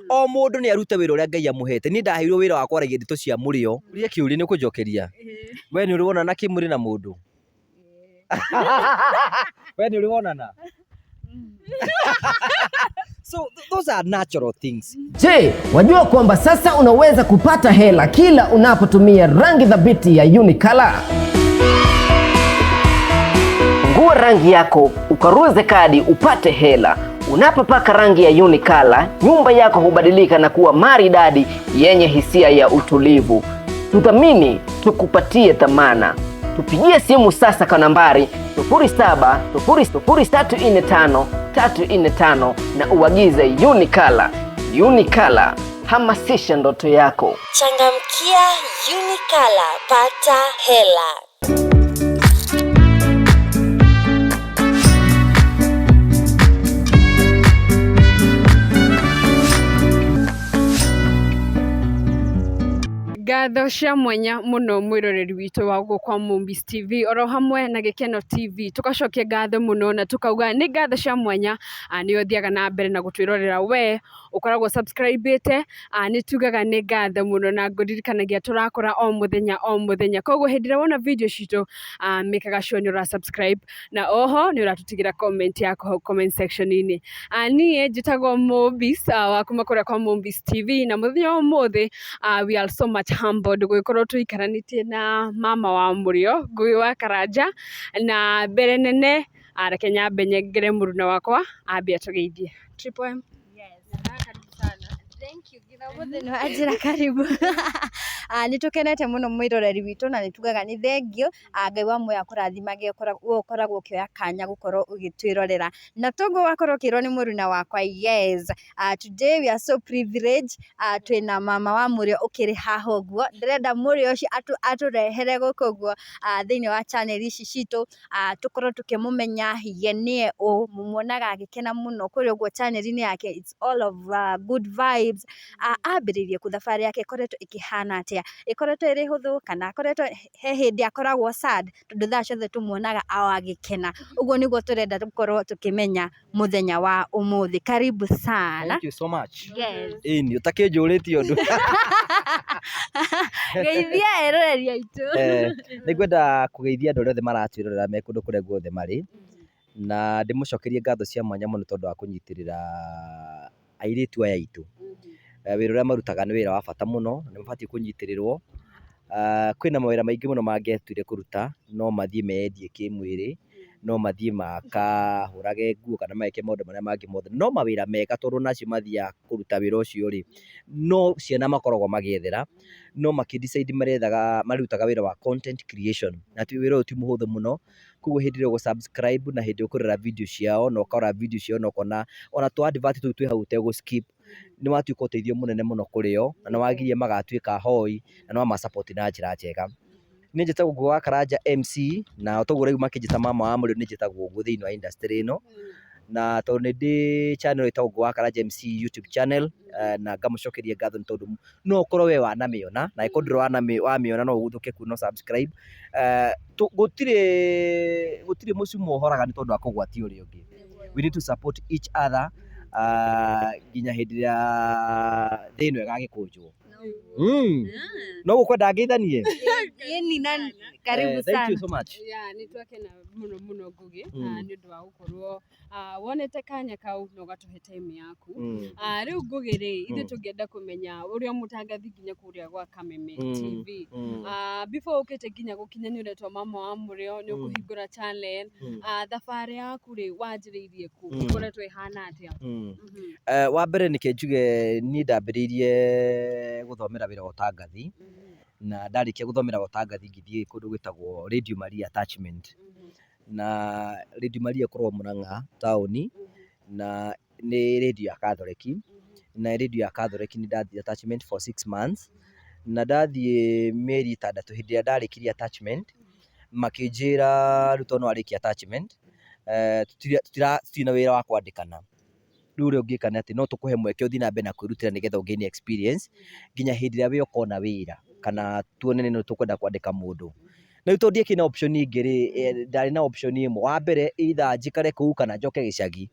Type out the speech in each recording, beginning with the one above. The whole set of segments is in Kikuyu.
O mũndũ nĩ arute wĩra ũrĩa Ngai amũhete. Niĩ ndaheirwo wĩra wa kwaragia ndeto cia mũrĩo. Ũria kĩũria nĩ ũkũnjokeria. We nĩ ũrĩ wonana kĩmwĩrĩ na mũndũ? We nĩ ũrĩ wonana? So those are natural things. Je, wajua kwamba sasa unaweza kupata hela kila unapotumia rangi thabiti ya Unicolor? Fungua rangi yako, ukaruze kadi upate hela. Unapopaka rangi ya Unicolor, nyumba yako hubadilika na kuwa maridadi yenye hisia ya utulivu. Tuthamini, tukupatie thamana. Tupigie simu sasa kwa nambari 0700345345 na uagize Unicolor. Unicolor, hamasisha ndoto yako. Changamkia Unicolor, pata hela. Ngatho cia mwanya muno mwiroreri witũ wa gũkũ kwa Mombis TV oro hamwe na Gĩkeno TV. Tũgacokia ngatho mũno na tũkauga nĩ ngatho cia mwanya, nĩwe ũthiaga na mbere na gũtwĩrorera, we ũkoragwo subscribe-ĩte, nĩ tugaga nĩ ngatho mũno na ngũririkanagia tũrakũra o mũthenya o mũthenya. Koguo hĩndĩ ĩrĩa wona video citũ, mĩkaga sure nĩ ũra subscribe na oho nĩ ũratũtigĩra comment yaku hau comment section-inĩ. Niĩ njĩtagwo Mombis, wa kuma kũrĩa kwa Mombis TV, na mũthenya wa ũmũthĩ, we are so much humbled gũgĩkorwo tũikaranĩtie na mama wa Mũrĩo, Ngũgĩ wa Karanja. Na mbere nene, reke nyambe nyengere mũruna wakwa ambe atũgeithie. Triple M. Thank you. Nginya ũmũthĩ nĩ wanjĩra karibu. Nĩ tũkenete mũno mwĩroreri witũ na nĩ tugaga nĩ thengio. Ngai wa muoyo akũrathimage we ũkoragwo ũkĩoya kanya gũkorwo ũgĩtwĩrorera. Na toguo wakorwo ũkĩrwo nĩ mũruna wakwa, yes. Today we are so privileged, twĩna mama wa Mũrĩo ũkĩrĩ haha ũguo. Ndĩrenda Mũrĩo ũcio atũrehere gũkũ ũguo, thĩinĩ wa channel ici citũ, tũkorwo tũkĩmũmenya ye nĩye ũ. Mũmuonaga agĩkena mũno kũrĩa ũguo channel-inĩ yake, it's all of good vibes. Ambĩrĩirie kũ? Thabarĩ yake ĩkoretwo ĩkĩhana atĩa? Ĩkoretwo ĩrĩ hũthũ kana akoretwo he hĩndĩ akoragwo sad? Tondũ thaa ciothe tũmuonaga o agĩkena. Ũguo nĩguo tũrenda gũkorwo tũkĩmenya mũthenya wa ũmũthĩ. Karibu sana. Thank you so much. Yes. Ĩni, ũtakĩnjũrĩtie ũndũ. Geithia eroreri aitũ. Nĩ ngwenda kũgeithia andũ arĩa othe maratwĩrorera me kũndũ kũrĩa guothe marĩ, na ndĩmũcokerie ngatho cia mwanya mũno tondũ wa kũnyitĩrĩra airĩtu aya aitũ. Wĩra ũrĩa marutaga nĩ wĩra wa bata mũno, nĩ mabatiĩ kũnyitĩrĩrwo. Kwĩna mawĩra maingĩ mũno mangĩatuire kũruta, no mathiĩ meyendie kĩmwĩrĩ, no mathiĩ makahũrage nguo kana meke maũndũ marĩa mangĩ mothe, no mawĩra mega tondũ ona acio mathiaga kũruta wĩra ũcio rĩ, no ciana makoragwo magĩethera, no makĩ decide marethaga marutaga wĩra wa content creation, na wĩra ũyũ ti mũhũthũ mũno, koguo hĩndĩ ĩrĩa ũgũ subscribe na hĩndĩ ĩrĩa ũkũrora video ciao na ũkarora video ciao na ũkona ona tũ advert tũu twĩ hau ũtegũ skip, nĩ watuĩka ũteithio mũnene mũno kũrĩ o, na nĩ wagiria magatuĩka ahoi, na nĩ wama support na njĩra njega. Niĩ njĩtagwo Ngũgĩ wa Karanja MC, na toguo ũraigua makĩnjĩta mama wa Mũrĩo, niĩ njĩtagwo ũguo thĩinĩ wa industry ĩno, na tondũ nĩ ndĩ channel ĩtagwo Ngũgĩ wa Karanja MC YouTube channel, na ngamũcokeria ngatho nĩ tondũ no ũkorwo we wanamĩona, na angĩkorwo ndũrĩ wamĩona no ũguthũke kuo na ũ subscribe. Gũtirĩ mũcumaa ũhoraga nĩ tondũ wa kũgwatia ũrĩa ũngĩ. We need to support each other nginya hĩndĩ ĩrĩa thĩ ĩno ĩgagĩkũnjwo. No gũkwenda ngeithanie? Ĩni na karibu Thank you sana. so much. Yeah, nĩ twakena mũno mũno Ngũgĩ, nĩ ũndũ wa gũkorwo, wonete kanya kau na ũgatũhe time yaku. Rĩu Ngũgĩ rĩ, ithuĩ tũngĩenda kũmenya ũrĩa mũtangathi nginya kũrĩa gwa Kameme TV. Before ũkĩte nginya gũkinya nĩ ũretwo mama wa Mũrĩo, nĩ ũkũhingũra channel. Thabarĩ yaku rĩ, wanjĩrĩirie kũ? Ĩkoretwo ĩhana atĩa? Wa mbere nĩke njuge niĩ ndambĩrĩirie gũthomera wĩra wa ũtangathi, na ndarĩkia gũthomera ũtangathi ngĩthiĩ kũndũ gwĩtagwo Radio Maria Attachment. Na Radio Maria ĩkoragwo Mũrang'a taũni, na nĩ radio ya Kathoreki, na radio ya Kathoreki nĩ ndathire attachment for 6 months, na ndathiĩ mĩeri 6 hĩndĩ ĩrĩa ndarĩkirie attachment, makĩnjĩra rĩu tondũ nĩ warĩkia attachment, tũtirĩ na wĩra wa kwandĩkana. Rĩu ũrĩa ũngĩka nĩ atĩ no tũkũhe mweke ũthiĩ na mbere na kwĩrutĩra nĩgetha ũ gain experience nginya hĩndĩ ĩrĩa we ũkona wĩra kana tuone nĩ tũkwenda kwandĩka mũndũ. Na rĩu tondũ ndiakĩrĩ na option ĩngĩ rĩ, ndarĩ na option ĩmwe, wa mbere either njikare kũu kana njoke gĩcagi,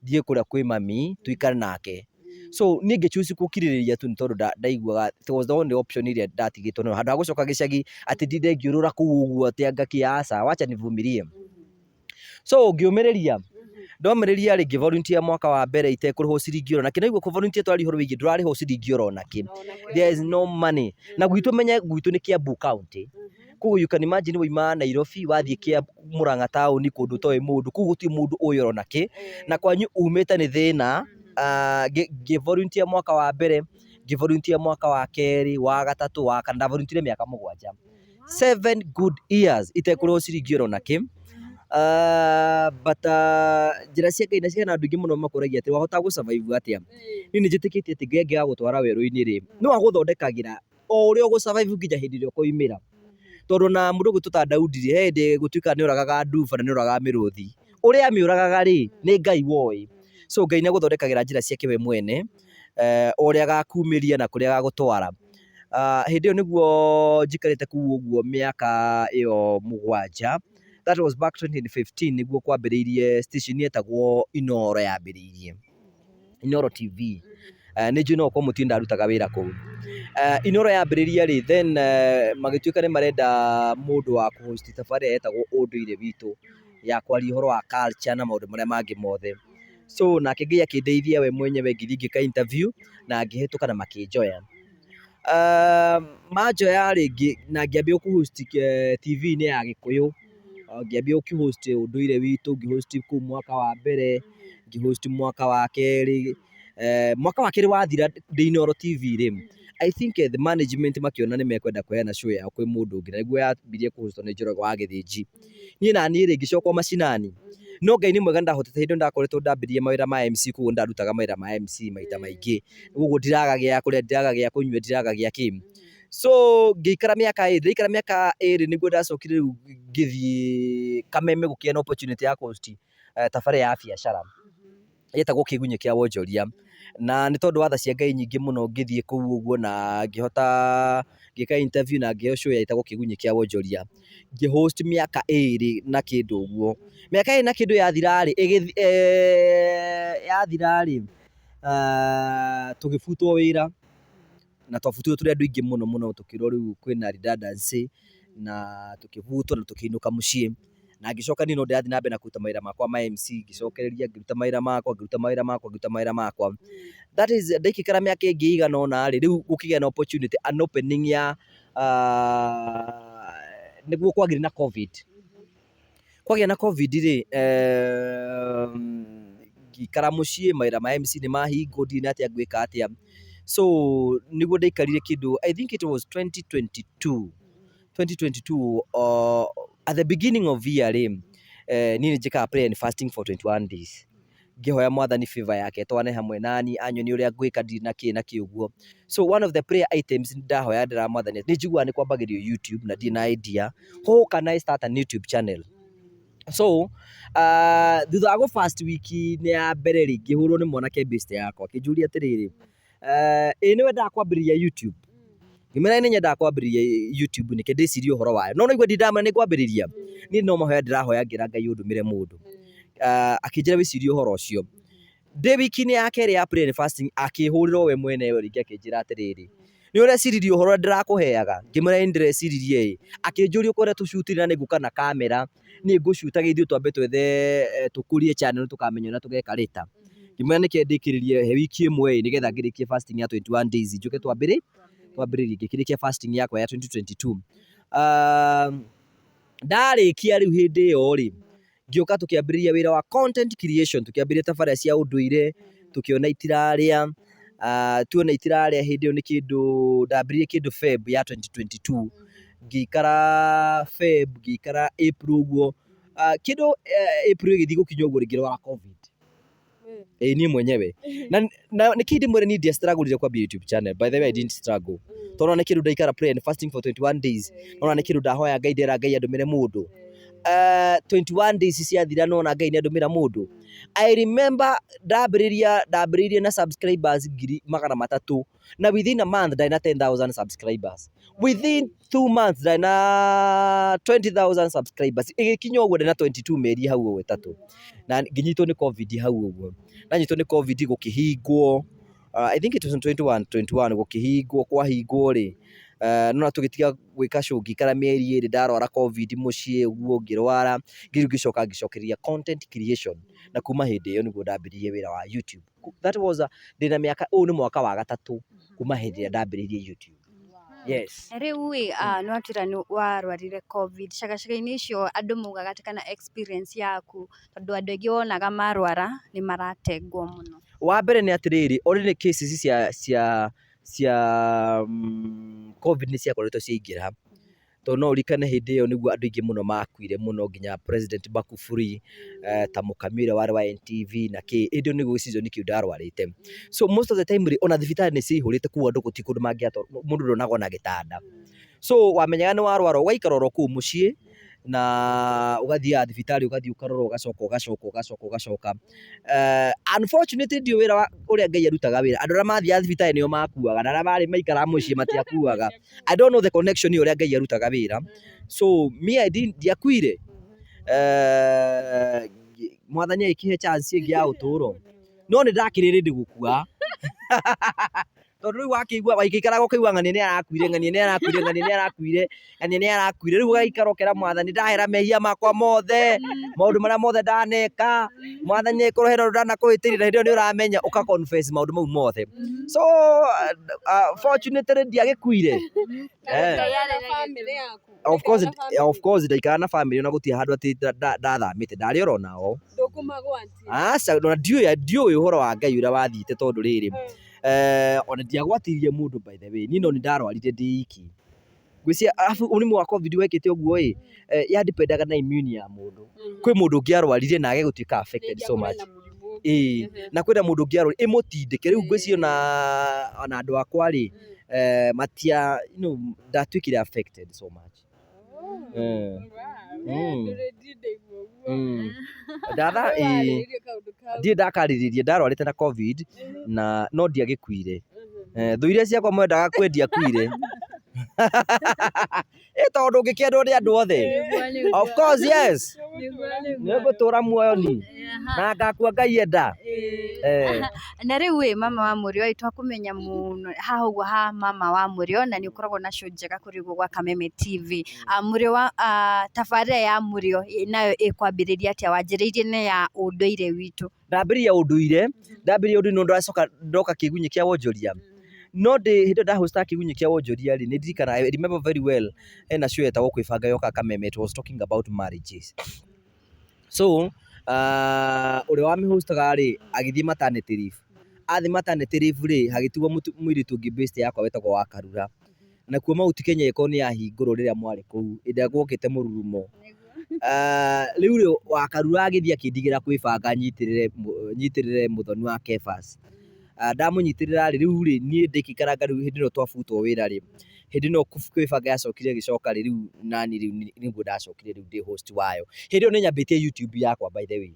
thiĩ kũrĩa kwĩ mami tũikare nake. So niĩ ngĩ choose gũkirĩrĩria tu nĩ tondũ ndaiguaga it was the only option ĩrĩa ndatigĩtwo nayo handũ ha gũcoka gĩcagi atĩ ndinde ngĩũrũra kũu ũguo atĩ anga kĩ, aca, wacha nivumilie. So ngĩũmĩrĩria, ndomĩrĩria rĩ, ngĩ volunteer mwaka wa mbere itekũrĩhwo ciringi oro nakĩ. Naigua kũ volunteer twaria ũhoro wĩgiĩ ndũrarĩhwo ciringi oro nakĩ, there is no money. Na gwitũ menye gwitũ nĩ Kiambu County, koguo you can imagine wauma Nairobi wathiĩ Kiambu Murang'a taũni kũndũ ũtoĩ mũndũ, kũu gũtirĩ mũndũ ũĩ oro nakĩ, na kwanyu umĩte nĩ thĩna. Ngĩ volunteer mwaka wa mbere, ngĩ volunteer mwaka wa kerĩ, wa gatatũ, wa kana, nda volunteer mĩaka 7, 7 good years itekũrĩhwo ciringi oro nakĩ. But njĩra cia Ngai na ciana, andũ aingĩ mũno makũragia atĩ wahota gũ survive atĩa. Niĩ nĩ njĩtĩkĩtie atĩ Ngai angĩaga gũtwara werũ-inĩ rĩ, no agũthondekagĩra o ũrĩa ũgũ survive nginya hĩndĩ ĩrĩa ũkoimĩra. Tondũ na mũndũ ũgwĩtwo ta Daudi rĩ, he hĩndĩ gũtuĩka nĩ oragaga nduba na nĩ oragaga mĩrũthi. Ũrĩa amĩũragaga rĩ, nĩ Ngai woĩ. So Ngai nĩ agũthondekagĩra njĩra ciake we mwene, o ũrĩa agakumĩria na kũrĩa agagũtwara. Hĩndĩ ĩyo nĩguo njikarĩte kũu ũguo mĩaka ĩyo 7. That was back 2015 nĩguo kwambĩrĩirie station yetagwo Inooro yambĩrĩirie. Inooro TV. Nĩ njũĩ no ũkorwo mũtiũĩ ndarutaga wĩra kũu. Inooro yambĩrĩria rĩ, then magĩtuĩka nĩ marenda mũndũ wa kũ host tabarĩra yetagwo Ũndũire Witũ, ya kwaria ũhoro wa culture na maũndũ marĩa mangĩ mothe. So nake Ngai akĩndeithia we mwenyewe ngĩthiĩ ngĩka interview na ngĩhĩtũka na makĩnjoya. Manjoya rĩ, na ngĩambia kũ host TV-inĩ ya Gĩkũyũ, ngĩambia gũkĩ host Ũndũire Witũ, ngĩ host kũu mwaka wa mbere, ngĩ host mwaka wa kerĩ. Mwaka wa kerĩ wathira ndĩ Inooro TV rĩ, I think the management makĩona nĩ mekwenda kũheana show yao kwĩ mũndũ ũngĩ, na nĩguo yambirie kũ host wo nĩ Njoroge wa Gĩthĩnji. Niĩ naniĩ rĩ, ngĩcokwo macinani. No Ngai nĩ mwega nĩ ndahotete, hĩndĩ ĩyo ndakoretwo ndambĩrĩria mawĩra ma MC, koguo nĩ ndarutaga mawĩra ma MC maita maingĩ. Koguo ndiraga gĩa kũrĩa, ndiraga gĩa kũnyua, ndiraga gĩa kĩ. So ngĩikara mĩaka ĩrĩ, ndaikara mĩaka 2 nĩguo ndacokire rĩu ngĩthiĩ Kameme gũkĩgĩa na opportunity ya kũ host tabarĩra ya biacara yetagwo Kĩgunyĩ kĩa Wonjoria. Na nĩ tondũ wa tha cia Ngai nyingĩ mũno ngĩthiĩ kũu ũguo na ngĩhota ngĩka interview na ngĩheo show yetagwo Kĩgunyĩ kĩa Wonjoria. Ngĩ host mĩaka 2 na kĩndũ ũguo. Mĩaka 2 na kĩndũ yathira rĩ, yathira rĩ, tũgĩbutwo wĩra na twabutirwo tũrĩ andũ aingĩ mũno mũno, tũkĩrwo rĩu kwĩna redundancy na tũkĩbutwo na tũkĩinũka mũciĩ. Na ngĩcoka niĩ no ndĩrathiĩ na mbere na kũruta mawĩra makwa ma MC, ngĩcokereria ngĩruta mawĩra makwa, ngĩruta mawĩra makwa, ngĩruta mawĩra makwa. That is ndaikara mĩaka ĩngĩ ĩigana ũna rĩ, rĩu gũkĩgĩa na opportunity, an opening ya nĩguo kwagĩire na Covid. Kwagĩa na Covid rĩ, ngĩikara mũciĩ, mawĩra ma MC nĩ mahingwo, ndirĩ na atĩa ngwĩka atĩa. So nĩguo ndaikarire kĩndũ, I think it was 2022, 2022 at the beginning of year rĩ, niĩ nĩ njĩkaga prayer and fasting for 21 days. Ngĩhoya Mwathani favor yake ĩtwane hamwe nani, anyonie ũrĩa ngwĩka ndirĩ na kĩ na kĩ ũguo. So one of the prayer items ndahoya ndĩra Mwathani, nĩ njiguaga nĩ kwambagĩrio YouTube na ndirĩ na idea. How can I start a YouTube channel? So thutha wa gũ fast wiki-inĩ ya mbere rĩ, ngĩhũrwo nĩ mwanake best yakwa akĩnjũria atĩrĩrĩ, ĩ nĩ wendaga kwambĩrĩria YouTube? Ngĩmwĩra nĩ nyendaga kwambĩrĩria YouTube, nĩkĩ ndĩcirie ũhoro wayo. No naigua ndindamwĩra nĩ ngwambĩrĩria. Niĩ no mahoya ndĩrahoya ngĩra Ngai ũndũmĩre mũndũ. Akĩnjĩra wĩcirie ũhoro ũcio. Ndĩ wiki-inĩ ya kerĩ ya prayer and fasting akĩhũrĩra we mwenyewe rĩngĩ akĩnjĩra atĩrĩrĩ, nĩ ũreciririe ũhoro ũrĩa ndĩrakũheaga? Ngĩmwĩra ĩ nĩ ndĩreciririe ĩ. Akĩnjũria ũkwenda tũcuti na nĩ ngũka na kamera, niĩ ngũcutaga ithuĩ twambe twethe tũkũrie channel tũkamenya ũrĩa tũgeka later. Ngĩmwĩra nĩkĩ ndĩkĩrĩrie he wiki ĩmwe ĩ nĩgetha ngĩrĩkie fasting ya 21 days njũke twambĩrĩrie. Ngĩkĩrĩkia fasting yakwa ya 2022. Ndarĩkia rĩu hĩndĩ ĩyo rĩ, ngĩũka tũkĩambĩrĩria wĩra wa content creation, tũkĩambĩrĩria tabarĩra cia ũndũire, tũkĩona itirarĩa, tuona itirarĩa hĩndĩ ĩyo nĩ kĩndũ ndambĩrĩirie kĩndũ Feb ya 2022, ngĩikara Feb, ngĩikara April ũguo, kĩndũ April ĩgĩthiĩ gũkinya ũguo ngĩrwara Covid. Ĩĩ niĩ mwenyewe. Na nĩkĩ ndĩmwĩre niĩ ndia struggle kwambia YouTube channel. By the way, I didn't struggle. Tondũ nĩ kĩndũ ndaikara prayer and fasting for 21 days. Nona nĩ kĩndũ ndahoya Ngai ndera Ngai andũmĩre mũndũ. 21 days ciathira nona Ngai nĩ andũmĩra mũndũ. I remember ndambĩrĩirie na subscribers 300,000 na within a month ndarĩ na 10,000 subscribers. Within 2 months ndarĩ na 20,000 subscribers. Ĩgĩkinya ũguo ndarĩ na 22 mĩeri hau ũguo 3. Na ngĩnyitwo nĩ Covid hau ũguo. Ndanyitwo nĩ Covid gũkĩhingwo. I think it was in 21 21 gũkĩhingwo kwahingwo rĩ, nĩwona tũgĩtiga gwĩka show ngĩikara mĩeri ĩrĩ ndarwara Covid mũciĩ ũguo ngĩrwara, rĩu ngĩcoka ngĩcokereria content creation na kuma hĩndĩ ĩyo nĩguo ndambĩrĩirie wĩra wa YouTube. That was ndĩna mĩaka, ũyũ nĩ mwaka wa gatatũ kuma hĩndĩ ĩrĩa ndambĩrĩirie YouTube. Yes. Rĩu ĩ, nĩ watwĩra nĩ warwarire Covid, cagacaga-inĩ icio andũ maugaga atĩ kana experience yaku, tondũ andũ aingĩ wonaga marwara nĩ maratengwo mũno. Wa mbere nĩ atĩrĩrĩ, already cases cia cia cia Covid nĩ ciakoretwo ciaingĩra, tondũ no ũririkane hĩndĩ ĩyo nĩguo andũ aingĩ mũno makuire mũno nginya President Magufuli, ta Mũkami ũrĩa warĩ wa NTV na kĩ, hĩndĩ ĩyo nĩguo season kĩu ndarwarĩte. So most of the time rĩ, ona thibitarĩ nĩ ciaihũrĩte koguo andũ gũtirĩ kũndũ mangĩatwarwo, mũndũ ndonagwo ona gĩtanda. So wamenyaga nĩ warwara ũgaikara oro kũu mũciĩ, na ũgathiaga thibitarĩ ũgathiĩ ũkarorwo ũgacoka ũgacoka ũgacoka ũgacoka. Unfortunately ndiũĩ wĩra ũrĩa Ngai arutaga wĩra, andũ arĩa mathiaga thibitarĩ nĩo makuaga na arĩa marĩ maikaraga mũciĩ matiakuaga. I don't know the connection ũrĩa Ngai arutaga wĩra. So me I didn't, ndiakuire. Mwathani agĩkĩhe chance ĩngĩ ya ũtũro. No nĩ ndakĩrĩ ready gũkua. Tondũ rĩu wakĩigua waikaraga ũkaigua ng'ania nĩ arakuire, ng'ania nĩ arakuire, ng'ania nĩ arakuire, ng'ania nĩ arakuire. Rĩu ũgaikara ũkera Mwathani ndahera mehia makwa mothe, maũndũ marĩa mothe ndaneka, Mwathani angĩkorwo hena ũndũ ndanakũhĩtĩria na hĩndĩ ĩyo nĩ ũramenya ũka confess maũndũ mau mothe. So fortunately ndiagĩkuire. Of course, of course ndaikaraga na family ona gũtirĩ handũ atĩ ndathamĩte, ndarĩ oro nao. Aca ona ndiũĩ ndiũĩ ũhoro wa Ngai ũrĩa wathiĩte tondũ rĩrĩ, ona ndiagwatirie mũndũ by the way, niĩ no nĩ ndarwarire ndĩ iki. Ngwĩciria arabu mũrimũ wa Covid wekĩte ũguo ĩ, ya depend aga na immune ya mũndũ. Kwĩ mũndũ ũngĩ arwarire na age gũtuĩka affected so much. Ĩĩ, na kwĩna mũndũ ũngĩ arwarire ĩmũtindĩke, rĩu ngwĩciria ona andũ akwa rĩ, matia, you know, ndatuĩkire affected so much. Ndatha ĩĩ, ndirĩ ndakarĩrĩria, ndarwarĩte na Covid na no ndiagĩkuire. Thũ iria ciakwa mwendaga kue ndiakuire. Ĩ tondũ ndũngĩkĩendwo nĩ andũ othe. Of course yes. Nĩ ngũtũra muoyo ni na ngakua Ngai enda. Na rĩu ĩ mama wa Mũrĩo ĩ twakũmenya mũno haha ũguo ha mama wa Mũrĩo na nĩ ũkoragwo na show njega kũrĩa ũguo gwa Kameme TV. Mũrĩo wa tabarĩra ya Mũrĩo nayo ĩkwambĩrĩria atĩa? Wanjĩrĩirie na ya ũndũire witũ. Ndambĩrĩria ũndũire, ndambĩrĩria ũndũire no ndacoka ndoka kĩgunyĩ kĩa wonjoria. No ndĩ hĩndĩ ĩyo ndahostaga kĩgunyĩ kĩa wonjoria rĩ, nĩ ndirikanaga, I remember very well hena show yetagwo kwĩbanga yokaga Kameme, it was talking about marriages. So ũrĩa wamĩhostaga rĩ, agĩthiĩ maternity leave. Athiĩ maternity leave rĩ, hagĩtigwo mũirĩtu ũngĩ best yakwa wetagwo Wakarura. Nakuo Mount Kenya ĩkorwo nĩ yahingũrwo rĩrĩa mwarĩ kũu, hĩndĩ ĩrĩa gwokĩte mũrurumo. Rĩu rĩ, Wakarura agĩthiĩ akĩndigĩra kwĩbanga nyitĩrĩre nyitĩrĩre mũthoni wa Kefas. Ndamũnyitĩrĩra rĩ, rĩu rĩ, niĩ ndĩkĩikaranga rĩu hĩndĩ ĩno twabutwo wĩra rĩ, hĩndĩ ĩno kwĩbanga yacokire ĩgĩcoka rĩ, rĩu nani rĩu nĩguo ndacokire rĩu ndĩ host wayo. Hĩndĩ ĩyo nĩ nyambĩtie YouTube yakwa by the way.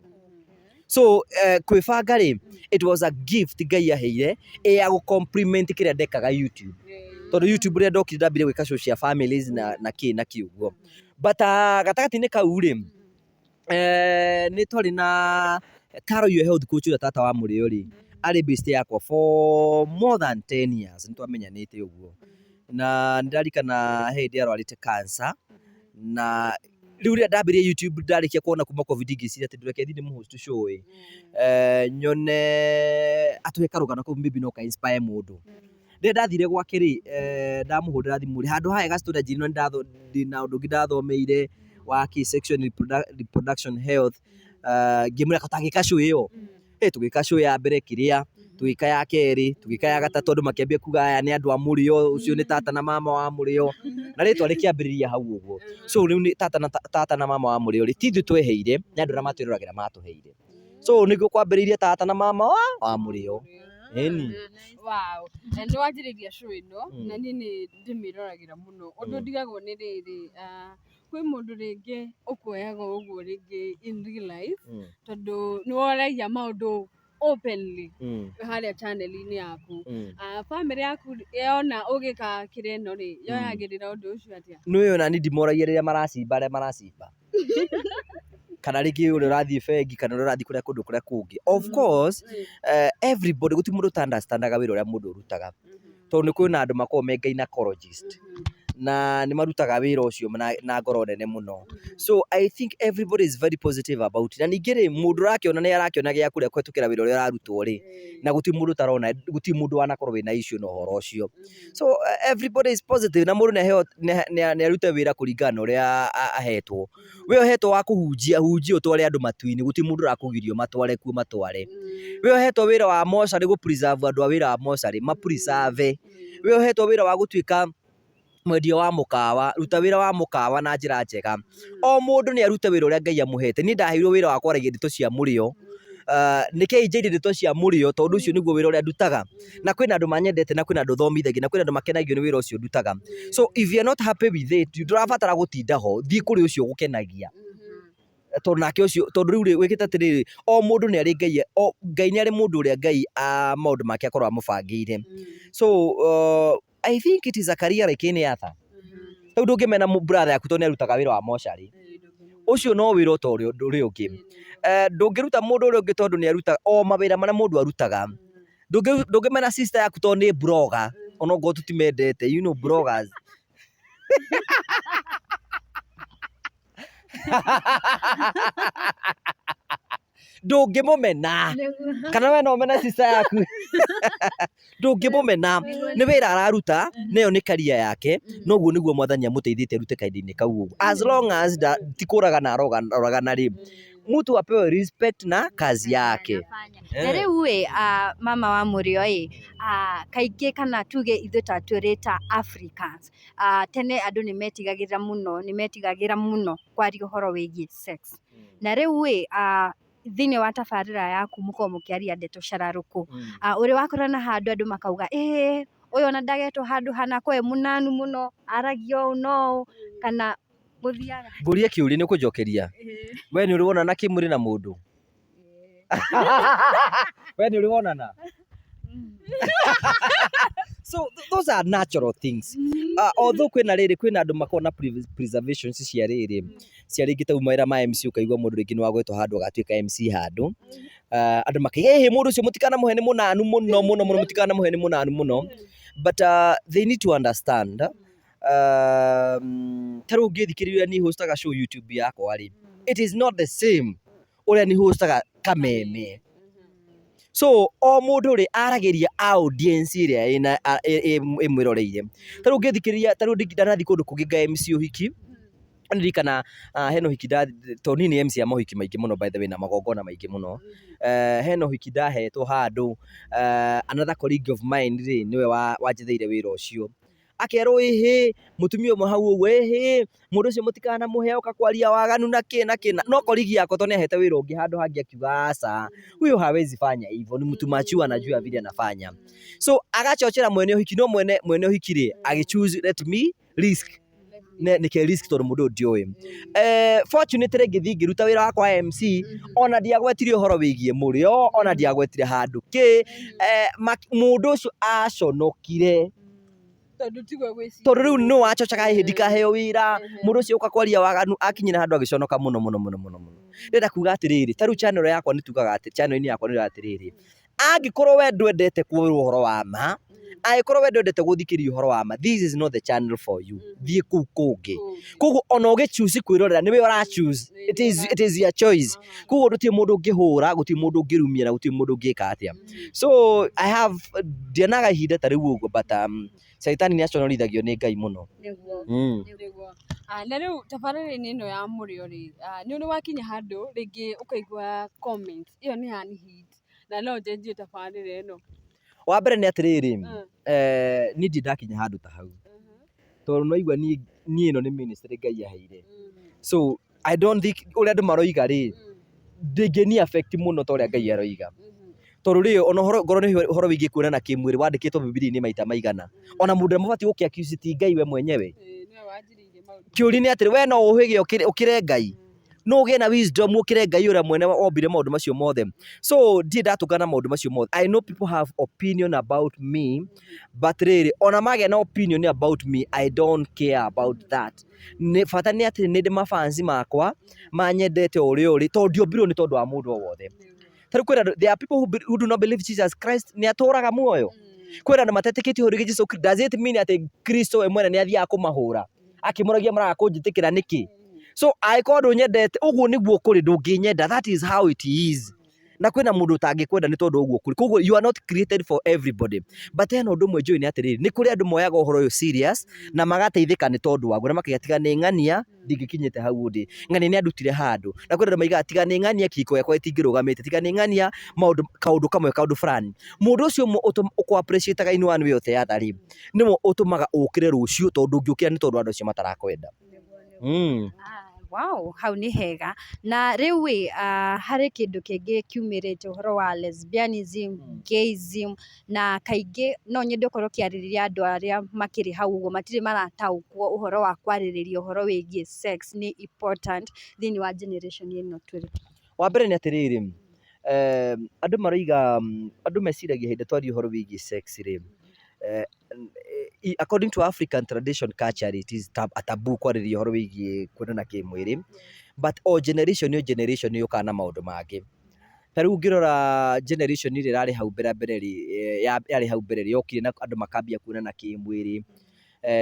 So kwĩbanga rĩ, it was a gift Ngai aheire ya gũ compliment kĩrĩa ndekaga YouTube. Tondũ YouTube rĩrĩa ndokire ndambire gwĩka show cia families na kĩ na kĩ ũguo. But gatagatĩ-inĩ kau rĩ, nĩ twarĩ na Carol your health coach ũrĩa tata wa Mũrĩo rĩ, arĩ best yakwa for more than 10 years nĩ twamenyanĩte ũguo. Na nĩ ndarikana he hĩndĩ arwarĩte cancer na rĩu rĩrĩa ndambĩrĩria YouTube ndarĩkia kuona kuma Covid ngĩciria atĩ reke thiĩ ndĩmũ host show ĩ, nyone atũhe karũgano kau maybe no ka inspire mũndũ. Rĩrĩa ndathire gwake rĩ, ndamũhũrĩra thimũ rĩ, handũ hahe ga story anjĩrire ndĩna ũndũ ũngĩ ndathomeire wa kĩ sexual reproduction health, ngĩmwĩra tũtangĩka show ĩyo. Tũgĩka show ya mbere kĩrĩa, tũgĩka ya kerĩ, tũgĩka ya gatatũ andũ makĩambia kuga aya nĩ andũ a Mũrĩo, ũcio nĩ tata na mama wa Mũrĩo, na rĩtwa rĩkĩambĩrĩria hau ũguo. So rĩu nĩ tata na mama wa Mũrĩo rĩ, ti ithuĩ tweheire, nĩ andũ arĩa matwĩroragĩra matũheire. So nĩguo kwambĩrĩirie tata na mama wa Mũrĩo. Ĩni. Wow. Na nĩ wanjĩrĩria show ĩno na niĩ nĩ ndĩmĩroragĩra mũno. Ũndũ ndigagwo nĩ rĩrĩ, kwĩ mũndũ rĩngĩ ũkuoyaga ũguo rĩngĩ in real life tondũ nĩ woragia maũndũ openly harĩa channel-inĩ yaku. Bamĩrĩ yaku yona ũgĩka kĩrĩa ĩno rĩ, yoyagĩrĩra ũndũ ũcio atĩa? Nĩ ũĩ ona niĩ ndimoragia rĩrĩa maracimba arĩa maracimba. Kana rĩngĩ ũrĩa ũrathiĩ bengi kana ũrĩa ũrathiĩ kũrĩa kũndũ kũrĩa kũngĩ. Of course, everybody, gũtirĩ mũndũ ũta understand aga wĩra ũrĩa mũndũ ũrutaga. Tondũ nĩ kwĩna andũ makoragwo me gynecologist na nĩ marutaga wĩra ũcio na ngoro nene mũno. So I think everybody is very positive about it. Na ningĩ rĩ, mũndũ ũrakĩona nĩ arakĩona gĩa kũrĩa kũhetũkĩra wĩra ũrĩa ũrarutwo rĩ, na gũtirĩ mũndũ ũtarona, gũtirĩ mũndũ wanakorwo wĩna issue na ũhoro ũcio. So everybody is positive na mũndũ nĩ aheo, nĩ arute wĩra kũringana na ũrĩa ahetwo. We ũhetwo wa kũhunjia, hunjia ũtware andũ matu-inĩ, gũtirĩ mũndũ ũrakũgiria ũmatware kuo matware. We ũhetwo wĩra wa mocarĩ gũ preserve andũ a wĩra wa mocarĩ, ma preserve. We ũhetwo wĩra wa gũtuĩka mwendia wa mũkawa, ruta wĩra wa mũkawa na njĩra njega. O mũndũ nĩ arute wĩra ũrĩa Ngai amũhete. Niĩ ndaheirwo wĩra wa kwaragia ndeto cia mũrĩo. Nĩkĩĩ njaire ndeto cia mũrĩo tondũ ũcio nĩguo wĩra ũrĩa ndutaga. Na kwĩna andũ manyendete na kwĩna andũ thomithagia na kwĩna andũ makenagio nĩ wĩra ũcio ndutaga. So if you are not happy with it, ndũrabatara gũtinda ho, thiĩ kũrĩ ũcio ũgũkenagia. Tondũ nake ũcio, tondũ rĩu rĩ, wĩkĩte atĩrĩrĩ, o mũndũ nĩ arĩ Ngai, o Ngai nĩ arĩ mũndũ ũrĩa Ngai maũndũ make akoragwo amũbangĩire. So I think it is a career like any other. Rĩu ndũngĩmena brother yaku tondũ nĩ arutaga wĩra wa mocarĩ. Ũcio no wĩra o ta ũrĩa ũngĩ. Ndũngĩruta mũndũ ũrĩa ũngĩ tondũ nĩ arutaga o mawĩra marĩa mũndũ arutaga. Ndũngĩmena sister yaku tondũ nĩ blogger, onokorwo tũtimendete, you know bloggers. Ndũngĩmũmena. Kana we no ũmene sister yaku? Ndũngĩmũmena. Nĩ wĩra araruta, na ĩyo nĩ career yake, na ũguo nĩguo mwathani amũteithĩtie arute kahinda-inĩ kau ũguo. As long as ti kũragana aroragana rĩ, mtu apewe respect na kazi yake. Na rĩu ĩ, mama wa Mũrĩo ĩ, kaingĩ kana tuge ithuĩ ta tũrĩ ta Africans, tene andũ nĩ metigagĩra mũno, nĩ metigagĩra mũno kwaria ũhoro wĩgiĩ sex. Na rĩu ĩ, thĩinĩ wa tabarĩra yaku mũkoragwo mũkĩaria ndeto cararũkũ. Ũrĩ wakorana handũ andũ makauga ĩĩ ũyũ ona ndagetwo handũ hana akoragwo e mũnanu mũno, aragia ũũ na ũũ, kana gũthiaga? Ngũrie kĩũria nĩ ũkũnjokeria? We nĩ ũrĩ wonana kĩmwĩrĩ na mũndũ? We nĩ ũrĩ wonana? So those are natural things. Although kwĩna rĩrĩ, kwĩna andũ makoragwo na preservations cia rĩrĩ, cia rĩngĩ ta mawĩra ma MC ũkaigua mũndũ rĩngĩ nĩ wagwetwo handũ agatuĩka MC handũ. Andũ makauga ĩhĩ mũndũ ũcio mũtikanamũhe nĩ mũnanu mũno mũno mũno, mũtikanamũhe nĩ mũnanu mũno. But they need to understand, ta rĩu ũngĩthikĩrĩria ũrĩa niĩ hostaga show YouTube yakwa rĩ, it is not the same ũrĩa niĩ hostaga kameme. So o mũndũ rĩ aragĩria audience ĩrĩa ĩna ĩmwĩroreire. Ta rĩu ũngĩthikĩrĩria, ta rĩu ndanathiĩ kũndũ kũngĩ nga MC ũhiki, ndirikana hena ũhiki, tondũ niĩ nĩ MC a mohiki maingĩ mũno by the way na magongona maingĩ mũno. Hena ũhiki ndahetwo handũ, another colleague of mine rĩ, nĩwe wanjetheire wĩra ũcio. Akerwo ĩhĩ, mũtumia ũmwe hau ũguo, ĩhĩ, mũndũ ũcio mũtikanamũhe oka kwaria waganu na kĩ na kĩ. No colleague yakwa tondũ nĩ ahete wĩra ũngĩ handũ hangĩ akiuga aca, huyo hawezi fanya hivyo, ni mtu mature anajua vile anafanya. So agachochera mwene ũhiki, no mwene ũhiki rĩ, agĩ choose let me risk. Nĩke risk tondũ mũndũ ũyũ ndiũĩ. Fortunately ngĩthiĩ ngĩruta wĩra wakwa wa MC, ona ndiagwetire ũhoro wĩgiĩ mũrĩo, ona ndiagwetire handũ kĩ, mũndũ ũcio aconokire. Tondũ tiguo gwĩciria. Tondũ rĩu nĩ wacocaga ĩhĩ ndikaheo wĩra, mũndũ ũcio ũka kwaria waganu, akinyire handũ agĩconoka mũno mũno mũno mũno mũno. Ndĩrenda kuga atĩrĩrĩ, ta rĩu channel yakwa nĩ tugaga atĩ, channel-inĩ yakwa nĩ atĩrĩrĩ, angĩkorwo we ndwendete kwĩrwo ũhoro wa ma, angĩkorwo we ndwendete gũthikĩrĩria ũhoro wa ma, this is not the channel for you. Thiĩ kũu kũngĩ. Koguo ona ũgĩ choose kwĩrorera nĩwe ũra choose. It is your choice. Koguo gũtirĩ mũndũ ũngĩhũra, gũtirĩ mũndũ ũngĩrumia na gũtirĩ mũndũ ũngĩka atĩa. So I have, ndionaga ihinda ta rĩu ũguo but caitani nĩ aconorithagio nĩ Ngai mũno. Nĩguo. Nĩguo. Na rĩu tabarĩra-inĩ ĩno ya mũrĩo rĩ, nĩ ũrĩ wakinya handũ rĩngĩ ũkaigua comment ĩyo nĩ ya hit na no njenjie tabarĩra ĩno? Wa mbere nĩ atĩrĩrĩ, niĩ ndirĩ ndakinya handũ ta hau. Tondũ nĩ waigua niĩ ĩno nĩ ministry Ngai aheire. So I don't think ũrĩa andũ maroiga rĩ, ndĩngĩni affect mũno ta ũrĩa Ngai aroiga. Tondũ rĩ, ona ũhoro ngorwo nĩ ũhoro wĩgiĩ kuonana kĩmwĩrĩ wandĩkĩtwo Bibilia-inĩ maita maigana. Ona mũndũ ũrĩa mũbatiĩ gũkĩ accuse ti Ngai we mwenyewe. Kĩũria nĩ atĩrĩ, we no ũhĩge ũkĩre Ngai? No ũgĩe na wisdom ũkĩre Ngai ũrĩa mwene wombire maũndũ macio mothe. So ndirĩ ndatũngana na maũndũ macio mothe. I know people have opinion about me, but rĩrĩ, ona magĩa na opinion about me, I don't care about that. Nĩ bata nĩ atĩ nĩ ndĩ mafans makwa manyendete o ũrĩa ũrĩ, tondũ ndiombirwo nĩ tondũ wa mũndũ o wothe. Ta rĩu kwĩna andũ, there are people who do not believe Jesus Christ nĩ atũraga muoyo. Kwĩna andũ matetĩkĩtie ũhoro wĩgiĩ Jesu Christ. Does it mean atĩ Kristo we mwene nĩ athiaga kũmahũra akĩmoragia maraga kũnjĩtĩkĩra nĩkĩ? So angĩkorwo ndũnyendete, ũguo nĩguo kũrĩ, ndũngĩnyenda, that is how it is. Na kwĩna mũndũ ũtangĩkwenda nĩ tondũ ũguo kũrĩ. Koguo you are not created for everybody. But hena ũndũ ũmwe njũĩ nĩ atĩrĩrĩ, nĩ kũrĩ andũ moyaga ũhoro ũyũ serious na magateithĩka nĩ tondũ waguo na makauga tiga nĩ ng'ania ndingĩkinyĩte hau ndĩ. Ng'ania nĩ andutire handũ. Na kwĩna andũ maugaga tiga nĩ ng'ania kĩhiko gĩakwa gĩtingĩrũgamĩte, tiga nĩ ng'ania maũndũ kaũndũ kamwe kaũndũ fulani. Mũndũ ũcio ũmwe ũkũ appreciate in one way or the other rĩ, nĩwe ũtũmaga ũkĩre rũciũ tondũ ndũngĩũkĩra nĩ tondũ wa andũ acio matarakwenda. Wow, hau nĩ hega. Na rĩu ĩ, harĩ kĩndũ kĩngĩ kiumĩrĩte ũhoro wa lesbianism, gayism, na kaingĩ no nyende ũkorwo ũkĩarĩrĩria andũ arĩa makĩrĩ hau ũguo matirĩ marataũkwo ũhoro wa kwarĩrĩria ũhoro wĩgiĩ sex nĩ important thĩinĩ wa generation ĩno tũrĩ. Wa mbere nĩ atĩrĩrĩ, andũ maroiga, andũ meciragia hĩndĩ ĩrĩa twaria ũhoro wĩgiĩ sex rĩ, according to African tradition culture it is a taboo kwarĩrĩria ũhoro wĩgiĩ kuonana kĩmwĩrĩ, but o generation o generation nĩ yũkaga na maũndũ mangĩ. Ta rĩu ũngĩrora generation ĩrĩa ĩrarĩ hau mbere mbere rĩ, yarĩ hau mbere rĩ, yokire na andũ makambia kuonana kĩmwĩrĩ,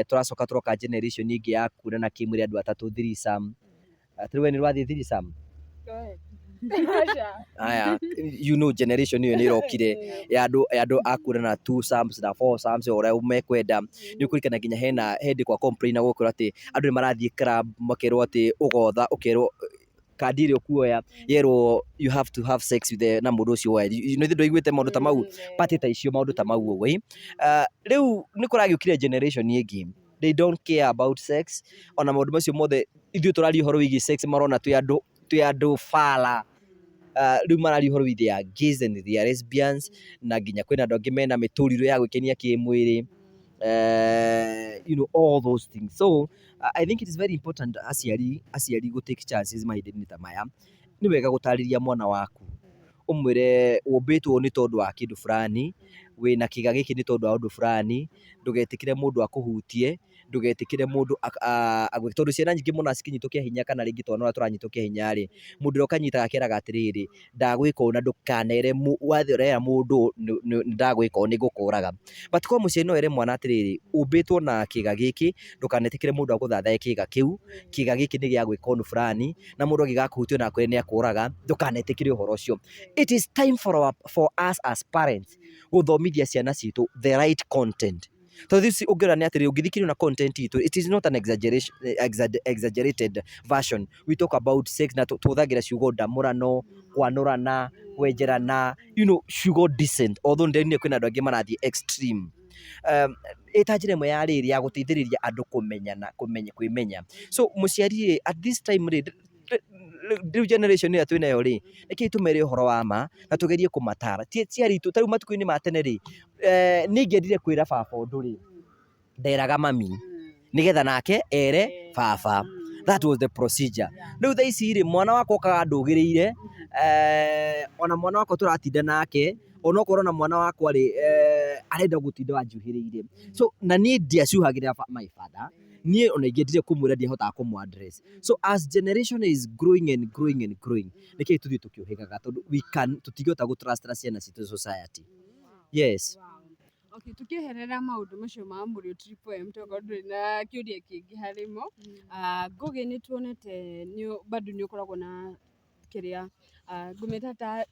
tũracoka tũroka generation ĩngĩ ya kuonana kĩmwĩrĩ andũ atatũ threesome. Ta rĩu we nĩ ũrathiĩ threesome? Aya, you know generation ĩyo nĩ ĩrokire ya andũ ya andũ a kuonana twosomes na foursomes o ũrĩa mekwenda. Nĩ ũkũririkana nginya hena hĩndĩ gwa complain gũkwĩrwo atĩ andũ nĩ marathiĩ club makerwo atĩ ũgotha ũkerwo kandi ĩrĩa ũkuoya yerwo you have to have sex with the, na mũndũ ũcio woya. Nĩ ndũiguĩte maũndũ ta mau, party ta icio maũndũ ta mau ũguo. Rĩu nĩ kũragĩũkire generation ĩngĩ, they don't care about sex, ona maũndũ macio mothe ithuĩ tũraria ũhoro wĩgiĩ sex marona twĩ andũ bala. Rĩu mararia ũhoro wĩgiĩ they are gays and they are lesbians, na nginya kwĩna andũ angĩ mena mĩtũrirũ ya gwĩkenia kĩmwĩrĩ, all those things. So I think it is very important aciari gũ take chances mahinda-inĩ ta maya. Nĩ wega gũtarĩria mwana waku, ũmwĩre ũmbĩtwo nĩ tondũ wa kĩndũ fulani, wĩna kĩga gĩkĩ nĩ tondũ wa ũndũ fulani, ndũgetĩkĩre mũndũ akũhutie, ndũgetĩkĩre mũndũ agwĩke, tondũ ciana nyingĩ mũno cikĩnyitwo kĩa hinya kana rĩngĩ twana ũrĩa tũranyitwo kĩa hinya rĩ, mũndũ ũrĩa ũkanyitaga akeraga atĩrĩrĩ, ndagwĩka ũũ na ndũkanere wathiĩ ũrera mũndũ nĩ ndagwĩka ũũ nĩ ngũkũraga. But korwo mũciari no ere mwana atĩrĩrĩ, ũmbĩtwo na kĩga gĩkĩ, ndũkanetĩkĩre mũndũ agũthathae kĩga kĩu, kĩga gĩkĩ nĩ gĩa gwĩka ũndũ fulani, na mũndũ angĩgakũhutia na akwĩre nĩ akũraga, ndũkanetĩkĩre ũhoro ũcio. It is time for us as parents gũthomithia ciana citũ the right content. Tondũ ici ũngĩrora nĩ atĩrĩrĩ, ũngĩthikĩrĩria na content itũ, it is not an exaggeration, exaggerated version. We talk about sex na tũhũthagĩra ciugo ndamũrano, kwanũrana, kwenjerana, ciugo decent, although ndĩronire kwĩna andũ angĩ marathiĩ extreme. Ĩta njĩra ĩmwe ya rĩrĩ ya gũteithĩrĩria andũ kũmenyana, kũmenya, kwĩmenya. So mũciari rĩ, at this time rĩ, rĩu generation ĩrĩa twĩnayo rĩ, reke tũmere ũhoro wa ma na tũgerie kũmatara. Ti aciari aitũ, ta rĩu matukũ-inĩ ma tene rĩ, niĩ ingĩendire kwĩra baba ũndũ rĩ, nderaga mami nĩgetha nake ere baba. That was the procedure. Rĩu thaa ici rĩ, mwana wakwa okaga andũgĩrĩire, ona mwana wakwa tũratinda nake, onokorwo ona mwana wakwa rĩ, arenda gũtinda anjuhĩrĩire. So na niĩ ndiacuhagĩrĩra my father, niĩ ona ingĩendire kũmwĩra ndiahotaga kũmũ address. So as generation is growing and growing and growing, reke tũthiĩ tũkĩũhĩgaga tondũ we can, tũtingĩhota gũ trust na ciana citũ society. Yes. Okay, tukĩeherera maũndũ macio ma Mũrĩũ Triple M tokorwo ndũrĩ na kĩũria kĩngĩ harĩ mo. Ngũgĩ nĩ tuonete nĩ bado nĩ ũkoragwo na kĩrĩa ngũmĩta ta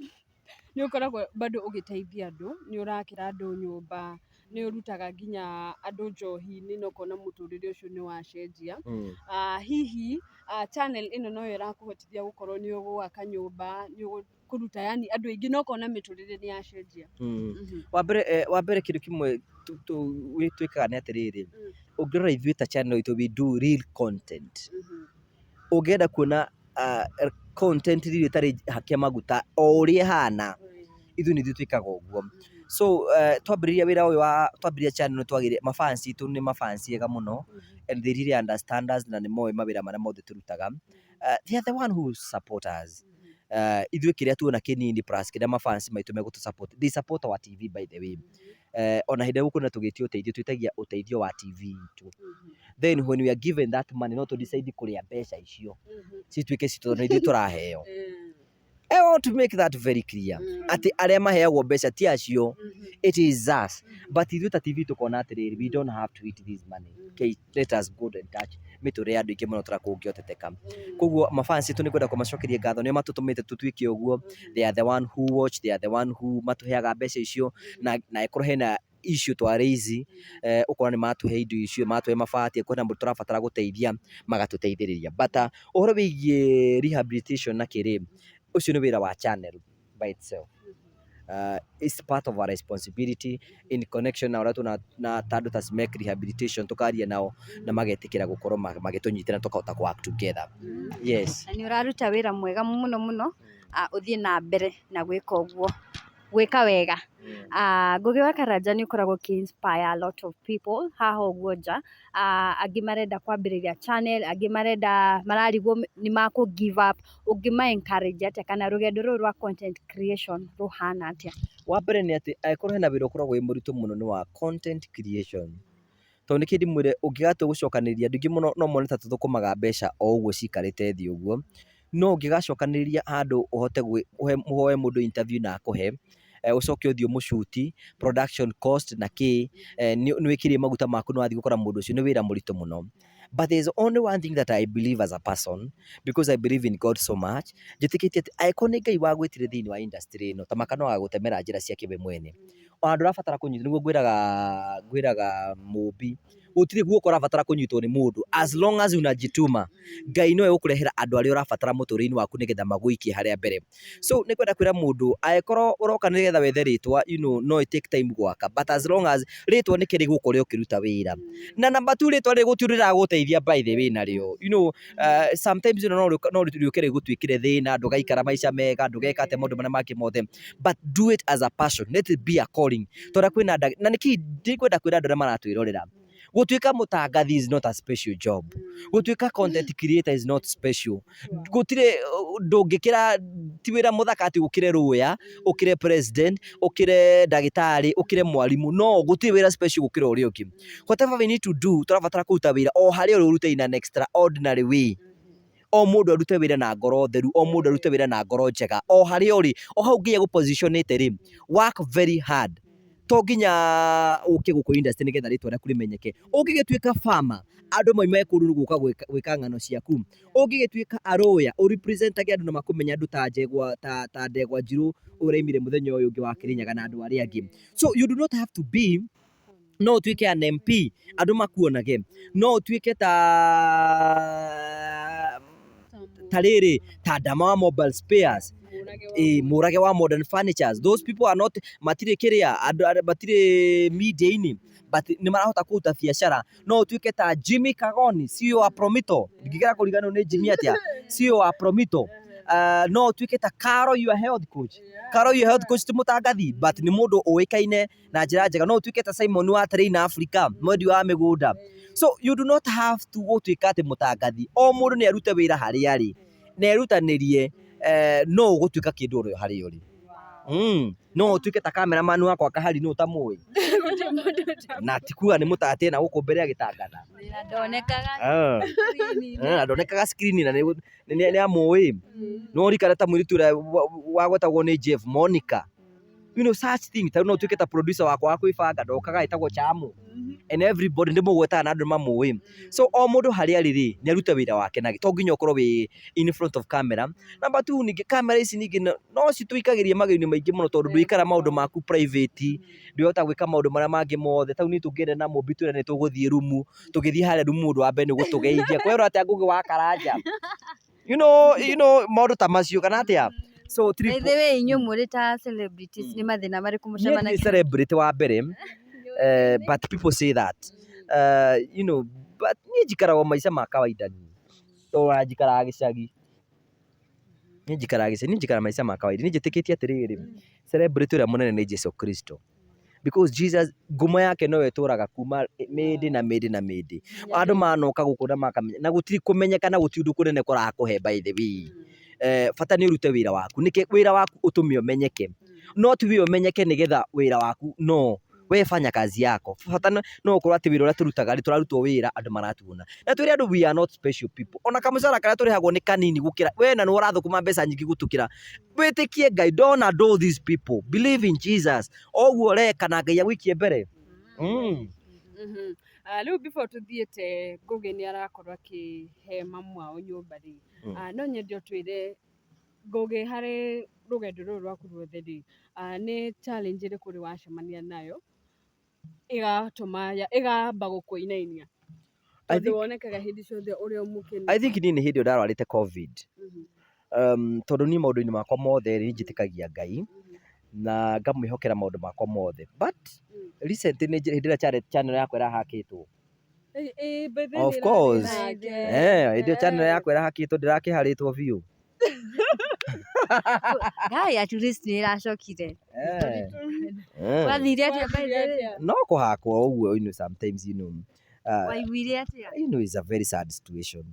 nĩ ũkoragwo bado ũgĩteithia andũ, nĩ ũrakĩra andũ nyũmba, nĩ ũrutaga nginya andũ njohi-inĩ na ũkona mũtũrĩre ũcio nĩ wacenjia. Hihi channel ĩno noyo ĩrakũhotithia gũkorwo nĩ ũgwaka nyũmba, nĩ ũkũruta yani andũ aingĩ na ũkona mĩtũrĩre nĩ yacenjia? Wa mbere kĩndũ kĩmwe twĩkaga nĩ atĩrĩrĩ, ũngĩrora ithuĩ ta channel itũ, we do real content. Ũngĩenda kuona content rĩrĩ ĩtarĩ hake maguta o ũrĩa ĩhana, ithuĩ nĩ ithuĩ twĩkaga ũguo. So twambĩrĩria wĩra ũyũ wa twambĩrĩria channel twagĩire mafans itũ, nĩ mafans ega mũno and they really understand us na nĩ moĩ mawĩra marĩa mothe tũrutaga. They are the one who support us. Ithuĩ kĩrĩa tuona kĩnini plus kĩrĩa mafans maitũ megũtũ support, they support our TV, by the way. Ona hĩndĩ ĩrĩa gũkũna tũgĩtio ũteithio, twĩtagia ũteithio wa TV itũ. Then when we are given that money, no tũ decide kũrĩa mbeca icio cituĩke citũ tondũ nĩ ithuĩ tũraheo. I want to make that very clear atĩ arĩa maheagwo mbeca ti acio, it is us. But ithuĩ ta TV tũkona atĩrĩrĩ, we don't have to eat this money. Okay, let us go and touch mĩtũrĩre ya andũ aingĩ mũno tũrĩa kũngĩhoteteka. Koguo mafans itũ nĩ kwenda kũmacokeria ngatho, nĩo matũtũmĩte tũtuĩke ũguo. They are the one who watch, they are the one who matũheaga mbeca icio, na ĩkorwo hena issue twa raise, ũkona nĩ matũhe indo icio, matũhe mabati, kwĩna mũndũ tũrabatara gũteithia, magatũteithĩrĩria. But ũhoro wĩgiĩ rehabilitation na kĩrĩ, ũcio nĩ wĩra wa channel by itself. It's part of our responsibility in connection na ũrĩa tuna na ta andũ ta SMEC rehabilitation, tũkaria nao na magetĩkĩra gũkorwo magĩtũnyitĩra, tũkahota kũ work together, yes. Na nĩ ũraruta wĩra mwega mũno mũno, ũthiĩ na mbere na gwĩka ũguo, gwĩka wega. Ngũgĩ wa Karanja, nĩ ũkoragwo ũkĩ inspire a lot of people haha ũguo nja. Angĩ marenda kwambĩrĩria channel, angĩ marenda, mararigwo nĩ makũ give up. Ũngĩma encourage atĩa, kana rũgendo rũrũ rwa content creation rũhana atĩa? Wa mbere nĩ atĩ angĩkorwo hena wĩra ũkoragwo wĩ mũritũ mũno, nĩ wa content creation, tondũ nĩkĩ ndĩmwĩre, ũngĩgatua gũcokanĩrĩria andũ aingĩ mũno no mone ta tũthũkũmaga mbeca o ũguo cikarĩte thĩ ũguo, no ũngĩgacokanĩrĩria handũ ũhote ũhoe mũndũ interview na akũhe, ũcoke ũthiĩ ũmũcuti, production cost na kĩ, nĩ wĩkĩrire maguta maku, nĩ wathiĩ gũkora mũndũ ũcio, nĩ wĩra mũritũ mũno. But there is only one thing that I believe as a person, because I believe in God so much. Njĩtĩkĩtie atĩ angĩkorwo nĩ Ngai wagwĩtire thĩinĩ wa industry ĩno, ta maka no agagũtemera njĩra ciake we mwene. Ona ndũrabatara kũnyitwo, nĩguo ngwĩraga mũmbi, gũtirĩ guoko ũrabatara kũnyitwo nĩ mũndũ. As long as unajituma, Ngai nowe ũkũrehera andũ arĩa ũrabatara mũtũrĩre-inĩ waku nĩgetha magũikie harĩa mbere. So nĩ kwenda kwĩra mũndũ, angĩkorwo ũroka nĩgetha wethe rĩtwa, no it take time gwaka, but as long as rĩtwa nĩ kĩrĩ gũkũ ũkĩruta wĩra. Na number two, rĩtwa rĩrĩ gũtirĩ rĩragũteithia, by the way, narĩo. Sometimes no rĩũke rĩgũtuĩkĩre thĩna, ndũgaikara maica mega, ndũgeka atĩa, maũndũ marĩa mangĩ mothe. But do it as a passion, let it be a calling. Tondũ kwĩna na nĩkĩ ndikwenda kwĩra andũ arĩa maratwĩrorera, gũtuĩka mũtangathi is not a special job. Gũtuĩka content creator is not special. Gũtirĩ ndũngĩkĩra, ti wĩra mũthaka atĩ ũkĩre lawyer, ũkĩre president, ũkĩre ndagĩtarĩ, ũkĩre mwarimũ. No gũtirĩ wĩra special gũkĩra ũrĩa ũngĩ. Whatever we need to do, tũrabatara kũruta wĩra o harĩa ũrĩ, ũrute in an extraordinary way. O mũndũ arute wĩra na ngoro theru, o mũndũ arute wĩra na ngoro njega, o harĩa ũrĩ, o hau nginya gũpositionĩte rĩ, work very hard. To nginya ũke gũkũ industry nĩgetha rĩtwa rĩaku rĩmenyeke. Ũngĩgĩtuĩka farmer, andũ maime kũndũ gũka gwĩka ng'ano ciaku. Ũngĩgĩtuĩka a lawyer, ũrepresentage andũ na makũmenya, andũ ta Njegwa, ta Ndegwa Njirũ ũraimire mũthenya ũyũ ũngĩ wa Kĩrĩnyaga na andũ arĩa angĩ. So you do not have to be, no ũtuĩke an MP, andũ makuonage. No ũtuĩke ta rĩrĩ, ta Ndama wa Mobile Spares, Mũrage wa Modern Furnitures. Those people are not, matirĩ kĩrĩa andũ matirĩ media-inĩ, but nĩ marahota kũruta biacara. No ũtuĩke ta Jimmy Kagoni, CEO wa Promito. Ndingĩkĩra kũriganĩrwo nĩ Jimmy atĩa, CEO wa Promito. No ũtuĩke ta Caro your health coach. Caro your health coach ti mũtangathi, but nĩ mũndũ ũĩkaine na njĩra njega. No ũtuĩke ta Simon wa Train Africa, mwendia wa mĩgũnda. So you do not have to gũtuĩka atĩ mũtangathi. O mũndũ nĩ arute wĩra harĩa arĩ na erutanĩrie, no ũgũtuĩka kĩndũ ũrĩ harĩa ũrĩ. No ũtuĩke ta cameraman wakwa Kahari, nũ ũtamũĩ, na ti kuga nĩ mũtate na gũkũ mbere agĩtangatha. Na ndonekaga screen-inĩ. Na ndonekaga screen na nĩ amũĩ. No rikara ta mũirĩtu ũrĩa wagwetagwo nĩ Jeff, Monica, such thing. Ta rĩu no ũtuĩke ta producer wakwa wa kwĩbanga, ndokaga, ĩtagwo Chamu, and everybody ndĩmũgwetaga na andũ nĩmamũĩ. So o mũndũ harĩa arĩ rĩ, nĩ arute wĩra wake, na to nginya ũkorwo wĩ in front of camera. Number two, ningĩ camera ici ningĩ no citũikagĩria magerio maingĩ mũno, tondũ ndũikara maũndũ maku private, ndũhota gwĩka maũndũ marĩa mangĩ mothe. Ta rĩu niĩ tũngĩenda na Mũmbi twĩre nĩ tũgũthiĩ rumu, tũgĩthiĩ harĩa rumu, mũndũ wa mbere nĩ gũtũgeithia, kwerwo atĩa, Ngũgĩ wa Karanja, maũndũ ta macio kana atĩa. So By the way, inyuĩ mũrĩ ta celebrities, nĩ mathĩna marĩkũ niĩ mũcemanagia? Ndirĩ celebrity wa mbere, but people say that, but niĩ njikaraga o maica ma kawaida, niĩ tondũ njikaraga gĩcagi, niĩ njikaraga gĩcagi, niĩ njikaraga maica ma kawaida. Niĩ njĩtĩkĩtie atĩrĩrĩ, celebrity ũrĩa mũnene nĩ Jesu Kristo. Because Jesus ngumo yake noyo ĩtũraga kuma mĩndĩ na mĩndĩ na mĩndĩ. Andũ manoka gũkũ na makamenya na gũtirĩ kũmenyekana gũtirĩ ũndũ kũnene kũrakũhe by the way. Bata nĩ ũrute wĩra waku. Nĩkĩ wĩra waku ũtũme ũmenyeke. No ti we ũmenyeke nĩgetha wĩra waku no. We fanya kazi yako. Bata no ũkorwo atĩ wĩra ũrĩa tũrutaga rĩ, tũrarutwo wĩra andũ maratuona. Na twĩre andũ we are not special people. Ona kamũcara karĩa tũrĩhagwo nĩ kanini gũkĩra we na nĩwe ũrathũkũma mbeca nyingĩ gũtũkĩra. Wĩtĩkie Ngai, don't adore these people. Believe in Jesus. O ũguo ũreka na Ngai agũikie mbere. Rĩu before tũthiĩte Ngũgĩ nĩ arakorwo akĩhe mamu wao nyũmba rĩ, no nyende ũtwĩre Ngũgĩ harĩ rũgendo rũrũ rwaku ruothe rĩ, nĩ challenge ĩrĩkũ ũrĩ wacemania nayo ĩgatũma ĩgamba gũkũinainia? Tondũ wonekaga hĩndĩ ciothe ũrĩ o mũkenu. I think niĩ nĩ hĩndĩ ĩyo ndarwarĩte Covid. Tondũ niĩ maũndũ-inĩ makwa mothe rĩ, njĩtĩkagia Ngai na ngamwĩhokera maũndũ makwa mothe. But recently nĩ hĩndĩ ĩrĩa channel yakwa ĩrahakĩtwo. Of course. Hĩndĩ ĩyo channel yakwa ĩrahakĩtwo ndĩrakĩharĩtwo biũ. Ngai at least nĩ ĩracokire. Wathire atĩa by the way? No kũhakwo ũguo you know, sometimes you know. Waiguire atĩa? You know, it's a very sad situation.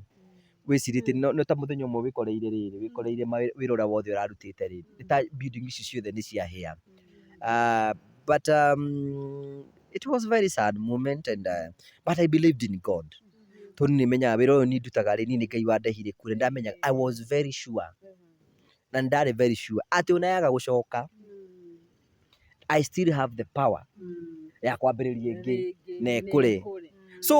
Wĩcirĩtie no ta mũthenya ũmwe wĩkoreire rĩrĩ, wĩkoreire wĩra ũrĩa wothe ũrarutĩte rĩ, nĩ ta building ici ciothe nĩ ciahĩa. But it was very sad moment and but I believed in God. Tondũ nĩ menyaga wĩra ũyũ niĩ ndutaga rĩ, niĩ nĩ Ngai wandehire kuo, nĩ ndamenyaga, I was very sure. Na nĩ ndarĩ very sure atĩ ona yaga gũcoka, I still have the power ya kwambĩrĩria ĩngĩ na ĩkũre. So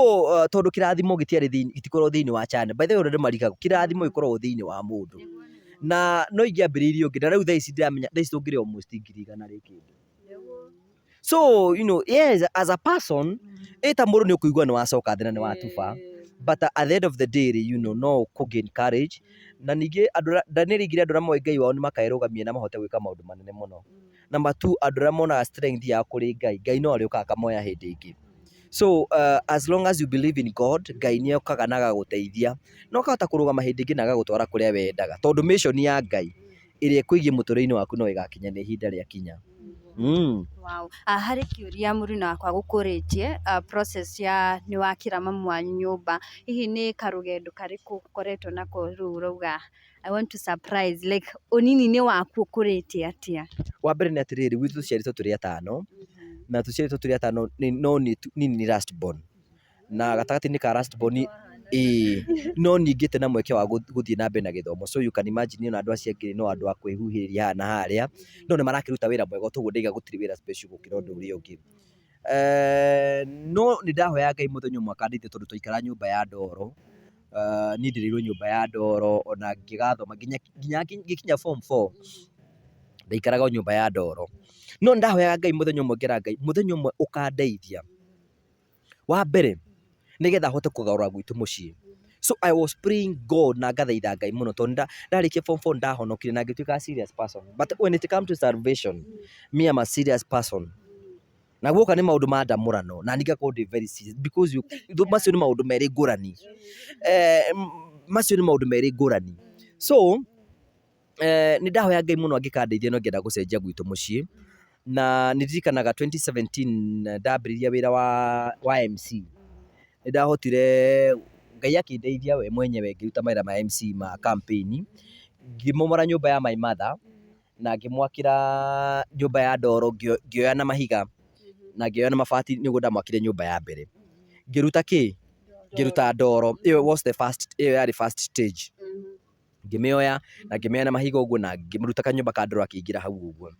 tondũ kĩrathimo gĩtiarĩ thĩinĩ, gĩtikoragwo thĩinĩ wa channel. By the way ũrĩa andũ marigagwo, kĩrathimo gĩkoragwo thĩinĩ wa mũndũ. Na no ingĩambĩrĩirie ũngĩ, na rĩu thaa ici ndĩramenya, thaa ici tũngĩrĩ almost 100,000 rĩ kĩndũ. So, you know, yes, as a person, ĩ ta mũndũ nĩ ũkũigua nĩ wacoka thĩ na nĩ watuba. But at the end of the day rĩ, you know, no ũkũ gain courage. Na ningĩ andũ arĩa, nĩ rĩngĩ andũ arĩa moĩ Ngai wao nĩ makerũgamia na mahote gwĩka maũndũ manene mũno. Number two, andũ arĩa monaga strength yao kũrĩ Ngai, Ngai no arĩũkaga akamoya hĩndĩ ĩngĩ. So as long as you believe in God, Ngai nĩ okaga na agagũteithia. Na ũkahota kũrũgama hĩndĩ ĩngĩ na agagũtwara kũrĩa wendaga. Tondũ mission ya Ngai ĩrĩa ĩkũigie mũtũrĩre-inĩ waku no ĩgakinya nĩ ihinda rĩakinya. Wow. Harĩ kĩũria mũruna wakwa gũkũrĩtie process ya nĩ wakĩra mamu wanyu nyũmba, hihi nĩ karũgendo karĩkũ ũkoretwo nako rĩu ũrauga I want to surprise like ũnini-inĩ waku ũkũrĩte atĩa? Wa mbere nĩ atĩrĩrĩ, gwitũ tũciarĩtwo tũrĩ atano, na tũciarĩtwo tũrĩ atano no niĩ nĩ last born. Na gatagatĩ-inĩ ka last born ĩĩ, no niĩ ngĩte na mweke wa gũthiĩ na mbere na gĩthomo. So you can imagine ona andũ acio angĩ no andũ a kwĩhuhĩrĩria haha na harĩa, no nĩ marakĩruta wĩra mwega toguo ndaiga gũtirĩ wĩra special gũkĩra ũndũ ũrĩa ũngĩ. No nĩ ndahoyaga Ngai mũthenya ũmwe akandeithia tondũ twaikaraga nyũmba ya ndoro, niĩ ndereirwo nyũmba ya ndoro ona ngĩgathoma nginya ngĩkinya form four ndaikaraga o nyũmba ya ndoro. No nĩ ndahoyaga Ngai mũthenya ũmwe ngera Ngai mũthenya ũmwe ũkandeithia, wa mbere nĩgetha hote kũgarũra gwitũ mũciĩ. So I was praying God na ngathaitha Ngai mũno tondũ ndarĩkia form four nĩndahonokire na ngĩtuĩka a serious person. But when it come to salvation, me am a serious person. Na guoka nĩ maũndũ ma ndamũrano na niĩ ngakorwo ndĩ very serious because you, macio nĩ maũndũ merĩ ngũrani. Macio nĩ maũndũ merĩ ngũrani. So nĩ ndahoya Ngai mũno angĩkandeithia no ngĩenda gũcenjia gwitũ mũciĩ. Na nĩ ndirikanaga 2017 ndambĩrĩria wĩra wa MC. Nĩ ndahotire, Ngai akĩndeithia we mwenyewe ngĩruta mawĩra ma MC ma campaign. Ngĩmomora nyũmba ya my mother na ngĩmwakĩra nyũmba ya ndoro, ngĩoya na mahiga na ngĩoya na mabati nĩguo ndamwakĩire nyũmba ya mbere. Ngĩruta kĩ? Ngĩruta ndoro. Ĩyo was the first, ĩyo yarĩ first stage. Ngĩmĩoya na ngĩmĩoya na mahiga ũguo na ngĩmũruta kanyũmba ka ndoro akĩingĩra hau ũguo.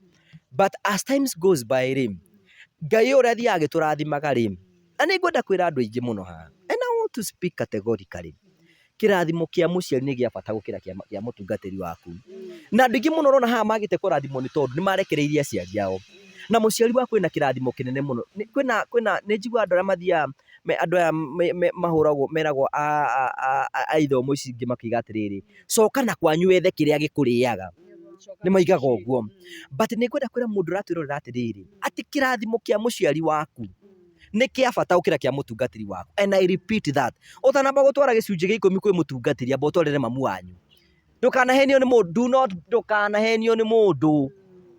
But as times goes by rĩ, Ngai ũrĩa athiaga agĩtũrathimaga rĩ, na nĩ ngwenda kwĩra andũ aingĩ mũno haha, and I want to speak categorically, kĩrathimo kĩa mũciari nĩ gĩa bata gũkĩra kĩa mũtungatĩri waku. Na andũ aingĩ mũno ũrona haha magĩte kũrathimwo nĩ tondũ nĩ marekereirie aciari ao. Na mũciari waku ena kĩrathimo kĩnene mũno. Kwĩna kwĩna nĩ njiguaga andũ arĩa mathiaga andũ aya mahũragwo meragwo a ithomo ici ingĩ makiuga atĩrĩrĩ, coka na kwanyu wethe kĩrĩa gĩkũrĩaga. Nĩ maigaga ũguo. But nĩ ngwenda kwĩra mũndũ ũratwĩrorera atĩrĩrĩ, atĩ kĩrathimo kĩa mũciari waku nĩ kĩa bata gũkĩra kĩa mũtungatĩri waku. And I repeat that. Ũtanamba gũtwara gĩcunjĩ gĩa ikũmi kwĩ mũtungatĩri, amba ũtwarĩre mamu wanyu. Ndũkanahenio nĩ mũndũ, do not, ndũkanahenio nĩ mũndũ.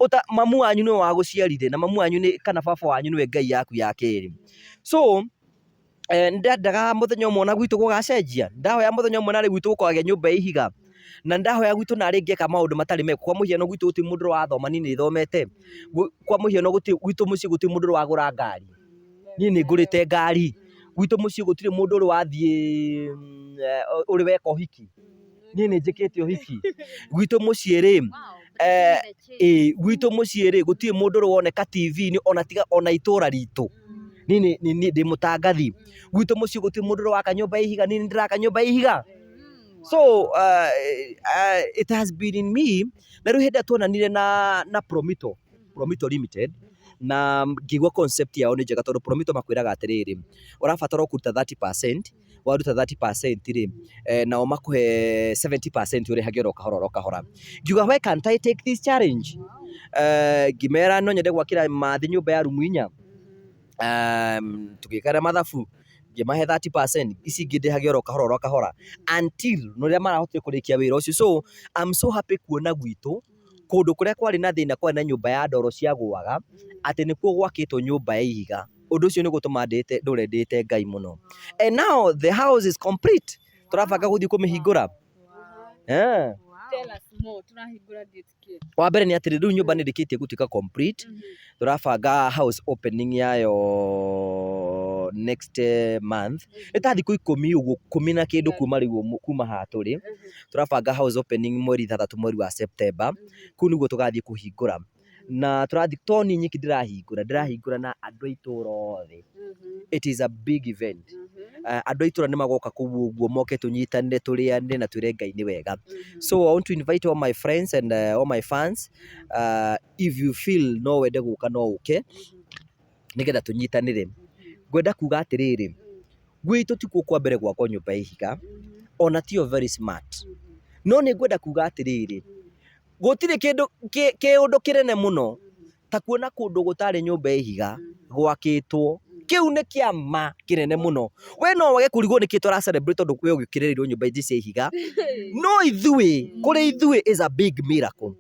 Ũta, mamu wanyu nĩwe wagũciarire na mamu wanyu nĩ, kana baba wanyu nĩwe Ngai yaku ya kerĩ. So, nĩndendaga mũthenya ũmwe ona gwitũ gũgacenjia, ndahoya mũthenya ũmwe narĩ gwitũ gũkagĩa nyũmba ya ihiga, na nĩndahoya gwitũ narĩ ngeka maũndũ matarĩ mega. Kwa mũhiano gwitũ gũtirĩ mũndũ ũrathoma niĩ nĩthomete, kwa mũhiano gwitũ mũciĩ gũtirĩ mũndũ ũrĩ wagũra ngari, niĩ nĩngũrĩte ngari. Gwitũ mũciĩ gũtirĩ mũndũ ũrĩ wathiĩ, ũrĩ weka ũhiki, niĩ nĩnjĩkĩte ũhiki. Gwitũ mũciĩ rĩ, ĩĩ gwitũ mũciĩ rĩ, gũtirĩ mũndũ ũrĩ woneka TV-inĩ ona tiga ona itũra ritũ, niĩ ndĩ mũtangathi. Gwitũ mũciĩ gũtirĩ mũndũ ũrĩ waka nyũmba ya ihiga, niĩ nĩndĩraka nyũmba ya ihiga. So it has been in me, na rĩu hĩndĩ ĩrĩa tuonanire na Promito, Promito Limited, na ngĩigua concept yao nĩ njega tondũ Promito makwĩraga atĩrĩrĩ, ũrabatara o kũruta 30%, waruta 30% rĩ, nao makũhe 70% ũrĩhage oro kahora oro kahora. Ngiuga why can't I take this challenge? Ngĩmera no nyende gwakĩra Mathi nyũmba ya rumu inya, tũgĩkara mathabu, ngĩmahe 30%, ici ingĩ ndĩhage oro kahora oro kahora until rĩrĩa marahotire kũrĩkia wĩra ũcio. So I'm so happy kuona gwitũ kũndũ kũrĩa kwarĩ na thĩna kwarĩ na nyũmba ya ndoro ciagũaga, atĩ nĩkuo gwakĩtwo nyũmba ya ihiga. Ũndũ ũcio nĩ ũgũtũma ndĩte ndũre ndĩĩte Ngai mũno. And now the house is complete. Tũrabanga gũthiĩ kũmĩhingũra. Eh. Tell us more. Tũrahingũra date kĩ? Wa mbere nĩ atĩrĩ, rĩu nyũmba nĩ ĩrĩkĩtie gũtuĩka complete. Tũrabanga house opening yayo next month. Nĩ ta thikũ 10 ũguo, 10 na kĩndũ kuma rĩu kuma haha tũrĩ. Tũrabanga house opening mweri 6 mweri wa September. Kũu nĩguo tũgathiĩ kũhingũra. Na tũrathiĩ, to niĩ nyiki ndĩrahingũra, ndĩrahingũra na andũ a itũra othe. It is a big event. Andũ a itũra nĩ magoka kũu ũguo, moke tũnyitanĩre, tũrĩanĩre na twĩre Ngai nĩ wega. So I want to invite all my friends and all my fans, if you feel no wende gũka no ũke, nĩgetha tũnyitanĩre. Ngwenda kuga atĩrĩrĩ, gwitũ tikuo kwa mbere gwakwo nyũmba ya ihiga, ona tiyo very smart. No nĩ ngwenda kuga atĩrĩrĩ, gũtirĩ kĩndũ kĩũndũ kĩnene mũno ta kuona kũndũ gũtarĩ nyũmba ya ihiga gwakĩtwo. Kĩu nĩ kĩama kĩnene mũno. We no wage kũrigwo nĩkĩ tũra celebrate tondũ we ũgĩũkĩrĩrĩirwo nyũmba ingĩ cia ihiga, no ithuĩ, kũrĩ ithuĩ is a big miracle.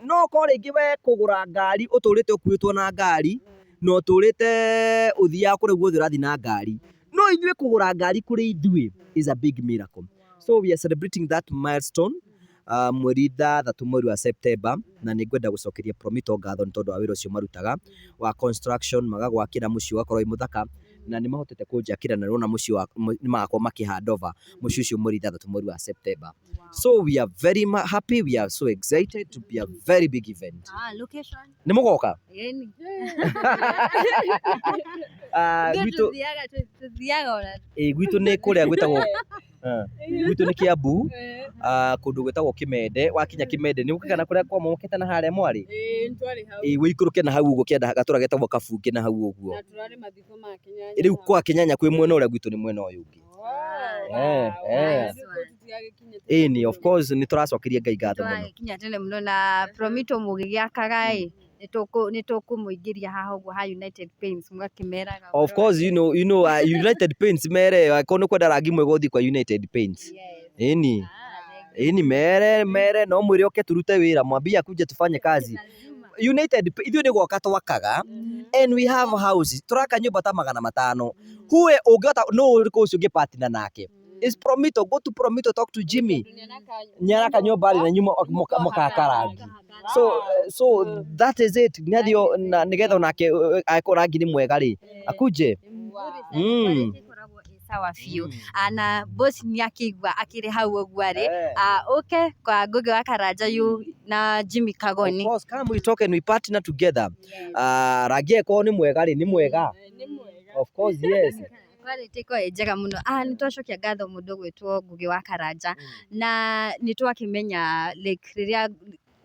No ũkorwo rĩngĩ we kũgũra ngari ũtũrĩte ũkuĩtwo na ngari, na ũtũrĩte ũthiaga kũrĩa guothe ũrathiĩ na ngari, no ithuĩ kũgũra ngari kũrĩ ithuĩ is a big miracle. So we are celebrating that milestone mweri 6 mweri wa September, na nĩ ngwenda gũcokeria Promito ngatho nĩ tondũ wa wĩra ũcio marutaga wa construction, magagwakĩra mũciĩ ũgakorwo wĩ mũthaka, na nĩ mahotete kũnjakĩra na nĩwona mũciĩ wa nĩ magakorwo makĩ hand over mũciĩ ũcio mweri 6 mweri wa September. So we are very happy, we are so excited to be a very big event. Ah, location? Nĩ mũgoka? Ĩni. Gwitũ Tuthiaga ona. Ĩ gwitũ nĩ kũrĩa gwĩtagwo, gwitũ nĩ Kiambu, kũndũ gwĩtagwo Kĩmende. Wakinya Kĩmende nĩ ũkaga na kũrĩa kwamomokete na harĩa mwarĩ? Ĩĩ, nĩtwarĩ hau. Ĩ ũikũrũke na hau ũguo kĩanda gatũra getagwo Kabungĩ na hau ũguo. Na tũrarĩ mathiko ma Kĩnyanya. Rĩu kwa Kĩnyanya kwĩ mwena ũrĩa, gwitũ nĩ mwena ũyũ ũngĩ. Ĩni, of course nĩ tũracokeria Ngai ngatho mũno. Tũragĩkinya tene mũno na Promito mũgĩgĩakaga ĩ, nĩtũkũmũingĩria haha ũguo ha United Paints mũgakĩmeraga. Of course, you know, United Paints mere angĩkorwo nĩ kwenda rangi mwega ũthiĩ kwa United Paints. Ĩni. Ĩni mere no mwĩre oke turute wĩra, mwambie akuje tufanye kazi. United ithuĩ nĩ gwaka twakaga and we have houses. Tũraka nyũmba ta 500. Huwe ũngĩhota nũ ũrĩkũ ũcio ũngĩ partner nake? Is Promito, go to Promito, talk to Jimmy. Nĩaraka nyũmba rĩ na inyuĩ mũkahaka rangi. So that is it. Nĩathiĩ na nĩgetha onake angĩkorwo rangi nĩ mwega rĩ, akuje. Ĩkoragwo ĩ sawa biũ. Na boss nĩ akĩigua akĩrĩ hau ũguo arĩ, ũke kwa Ngugi wa Karanja yu na Jimmy Kagoni. Of course, come we talk and we partner together. Rangi angĩkorwo nĩ mwega rĩ, nĩ mwega. Of course, yes. Quality ĩkoragwo ĩ njega mũno. Nĩ twacokia ngatho mũndũ ũgwĩtwo Ngugi wa Karanja, na nĩ twakĩmenya like rĩrĩa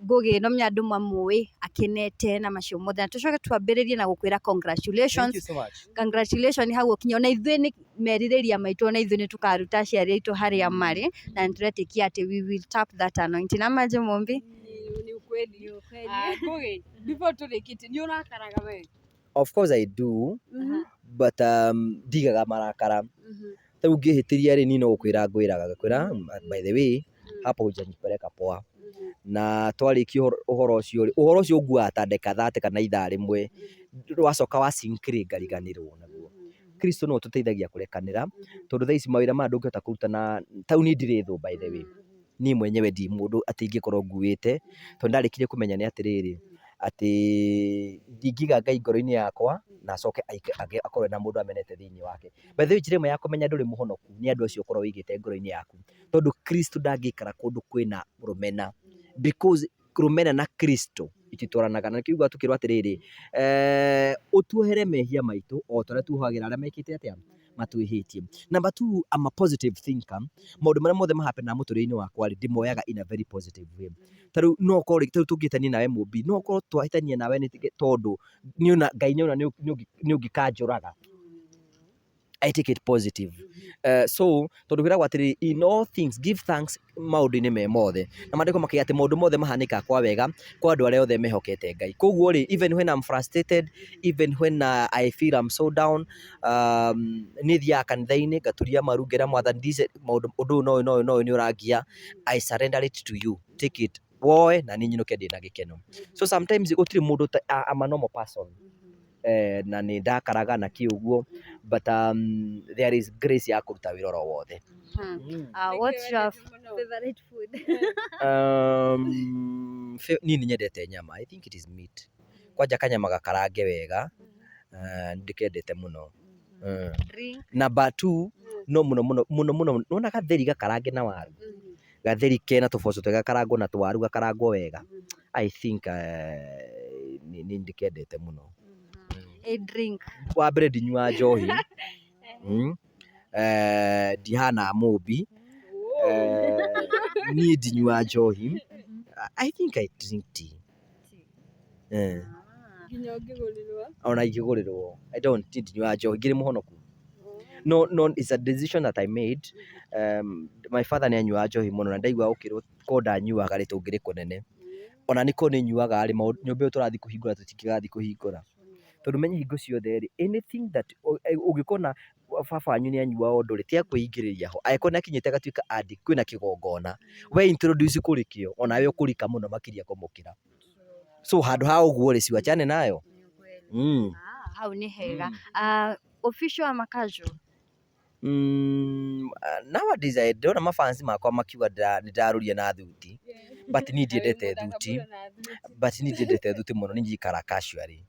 Ngugi no menya andũ mamũĩ akenete na macio mothe, na tũcoke twambĩrĩrie na gũkwĩra congratulations. Thank you so much. Congratulations hau ũkinya. Ona ithuĩ nĩ merirĩria maitũ, ona ithuĩ nĩ tũkaruta aciari aitũ harĩa marĩ, na nĩ tũretĩkia atĩ we will tap that anointing. Ama aje Mumbi? Nĩ ukweli. Ngugi, before tũrĩkĩtie, nĩ ũrakaraga we? Of course I do, but ndigaga marakara. Ta rĩu ngĩhĩtĩria rĩ, niĩ no gũkwĩra ngwĩraga, ngakwĩra by the way, hapo hujanipeleka poa. Na twarĩkia ũhoro ũcio rĩ, ũhoro ũcio ũnguaga ta ndagĩka 30 kana ithaa rĩmwe, wacoka wa sink rĩ, ngariganĩrwo naguo. Kristo nĩwe ũtũteithagia kũrekanĩra, tondũ thaa ici mawĩra maya ndũngĩhota kũruta na, ta rĩu niĩ ndirĩ thũ by the way, niĩ mwenyewe ndirĩ mũndũ atĩ ingĩkorwo nguĩte, tondũ ndarĩkirie kũmenya nĩ atĩrĩrĩ, atĩ ndingĩiga Ngai ngoro-inĩ yakwa na acoke akorwo ena mũndũ amenete thĩinĩ wake. By the way njĩra ĩmwe ya kũmenya ndũrĩ mũhonoku nĩ andũ acio ũkoragwo ũigĩte ngoro-inĩ yaku, tondũ Kristo ndangĩikara kũndũ kwĩna rũmena, because rũmena na Kristo ititwaranaga. Na nĩkĩo ũiguaga tũkĩrwo atĩrĩrĩ, ũtuohere mehia maitũ o ta ũrĩa tuohagĩra arĩa mekĩte atĩa? Matwĩhĩtie. Number two, I'm a positive thinker. Maũndũ marĩa mothe ma happen mũtũrĩre-inĩ wakwa rĩ, ndĩmoyaga in a very positive way. Ta rĩu no ũkorwo rĩ, ta rĩu tũngĩhĩtania nawe Mũmbi, no ũkorwo twahĩtania nawe tondũ nĩona Ngai nĩona nĩ ũngĩkanjũraga. I take it positive. So tondũ kwĩragwo atĩrĩrĩ, in all things give thanks maũndũ-inĩ me mothe. Na maandĩko makiuga atĩ maũndũ mothe mahanĩkaga kwa wega kwa andũ arĩa othe mehokete Ngai. Koguo rĩ, even when I'm frustrated, even when I feel I'm so down, niĩ thiaga kanitha-inĩ ngaturia maru ngera Mwathani maũndũ ũndũ ũyũ na ũyũ na ũyũ na ũyũ nĩ ũrangia, I surrender it to you, take it, woe na niĩ nyinũke ndĩna gĩkeno. So sometimes gũtirĩ mũndũ, I'm a normal person. Na nĩ ndakaraga na kĩ ũguo, but there is grace ya kũruta wĩra oro wothe. What's your favorite food? Niĩ nĩ nyendete nyama, I think it is meat. Kwanja kanyama gakarange wega, nĩ ndĩkendete mũno. Drink? Number two, no mũno mũno mũno mũno nĩwona gatheri gakarange na waru, gatheri kena tũboco twega gakarangwo na tũwaru gakarangwo wega, I think nĩ ndĩkendete mũno. A drink? Wa mbere ndinyuaga njohi, ndihana Mũmbi, niĩ ndinyuaga njohi, I think I drink tea. Nginya ũngĩgũrĩrwo? Ona ingĩgũrĩrwo, I don't, niĩ ndinyuaga njohi, ngĩrĩ mũhonoku. No, no, it's a decision that I made. My father nĩ anyuaga njohi mũno na ndaiguaga gũkĩrwo korwo ndanyuaga rĩ tũngĩrĩ kũnene. Ona nĩ korwo nĩ nyuaga rĩ, nyũmba ĩyo tũrathiĩ kũhingũra tũtingĩgathiĩ kũhingũra. Tondũ menye hingo ciothe rĩ, anything that ũngĩkona baba wanyu nĩ anyuaga ũndũ rĩ, tiga kwĩingĩrĩria ho. Angĩkorwo nĩ akinyĩte agatuĩka addict, kwĩna kĩgongona, we introduce kũrĩ kĩo, onawe ũkũrika mũno makĩria kũmũkĩra. So handũ ha ũguo rĩ, si wachane nayo. Hau nĩ hega. Official ama casual? Nowadays ndĩrona mafans makwa makiuga nĩ ndarũria na thuti, but niĩ ndiendete thuti, but niĩ ndiendete thuti mũno, niĩ njikaraga casually.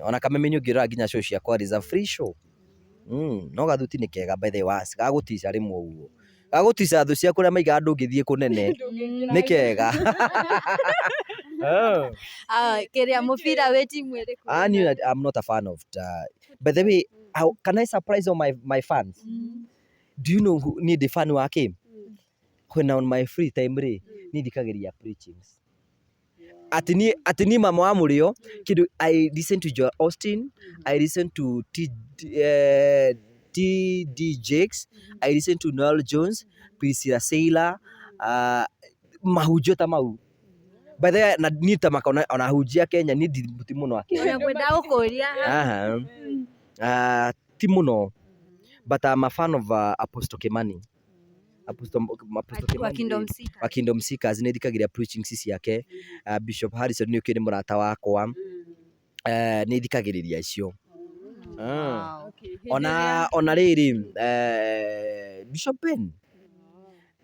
Ona kameme-inĩ ũngĩrora nginya show ciakwa is a free show. No gathuti nĩ kega by the way, gagũtica rĩmwe ũguo. Gagũtica thũ ciaku ũrĩa maigaga ndũngĩthiĩ kũnene, nĩ kega. Kĩrĩa mũbira wĩ timu ĩrĩkũ? Ah, niĩ I'm not a fan of the... By the way, how, can I surprise all my fans? Do you know who, niĩ ndĩ fan wa kĩ? When on my free time rĩ, niĩ thikagĩrĩria preachings. Atĩ niĩ mama wa mũrĩo, kĩndũ I listen to Joel Osteen, I listen to T.D. Jakes, I listen to Noel Jones, Priscilla Saylor, mahunjio ta mau. By the way, na niĩ ta makona ona ahunjia Kenya niĩ ti mũno a Kenya. Ona ngwenda gũkũria. Aha. Ti mũno, but I'm a fan of Apostle Kimani. Apostle Wa Kimani Kingdom rĩ, Seekers. Wa Kingdom Seekers nĩ thikagĩrĩria preachings ciake. Bishop Harrison nĩ ũkĩũĩ nĩ mũrata wakwa. Nĩ thikagĩrĩria icio. Wow. Ona rĩrĩ, Bishop Ben.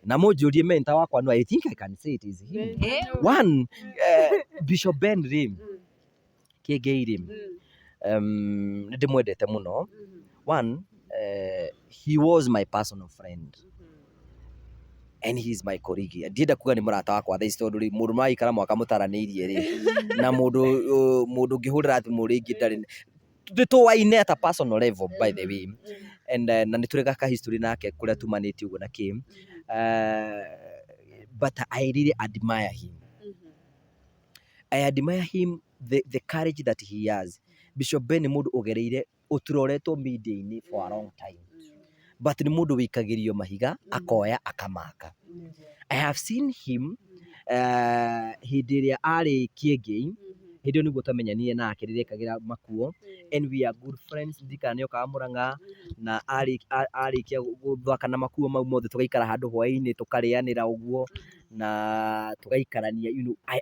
Na mũnjũrie mentor wakwa no I think I can say it is him. One, Bishop Ben rĩ, Kĩngei rĩ, nĩ ndĩmwendete mũno. One, he was my personal friend. And he is my colleague. Ndienda kuga nĩ mũrata wakwa thaa ici tondũ rĩ, mũndũ mũraikara mwaka mũtaranĩirie rĩ, na mũndũ ũngĩhũrĩra thimũ rĩngĩ ndarĩ, nĩ tũwaine at a personal level by the way. And na nĩ tũrĩ gaka history nake kũrĩa tumanĩtie ũguo na kĩ. But I really admire him. I admire him the courage that he has. Bishop Ben nĩ mũndũ ũgereire ũturoretwo media-inĩ for a long time. But nĩ mũndũ wĩikagĩrio mahiga, akoya akamaka. I have seen him hĩndĩ ĩrĩa arĩ Kĩengei, Hĩndĩ ĩyo nĩguo twamenyanire nake rĩrĩa ekagĩra makuo, and we are good friends. Ndirikana nĩ okaga Mũrang'a na arĩkia gũthaka na makuo mau mothe, tũgaikara handũ hwaĩ-inĩ tũkarĩanĩra ũguo na tũgaikarania.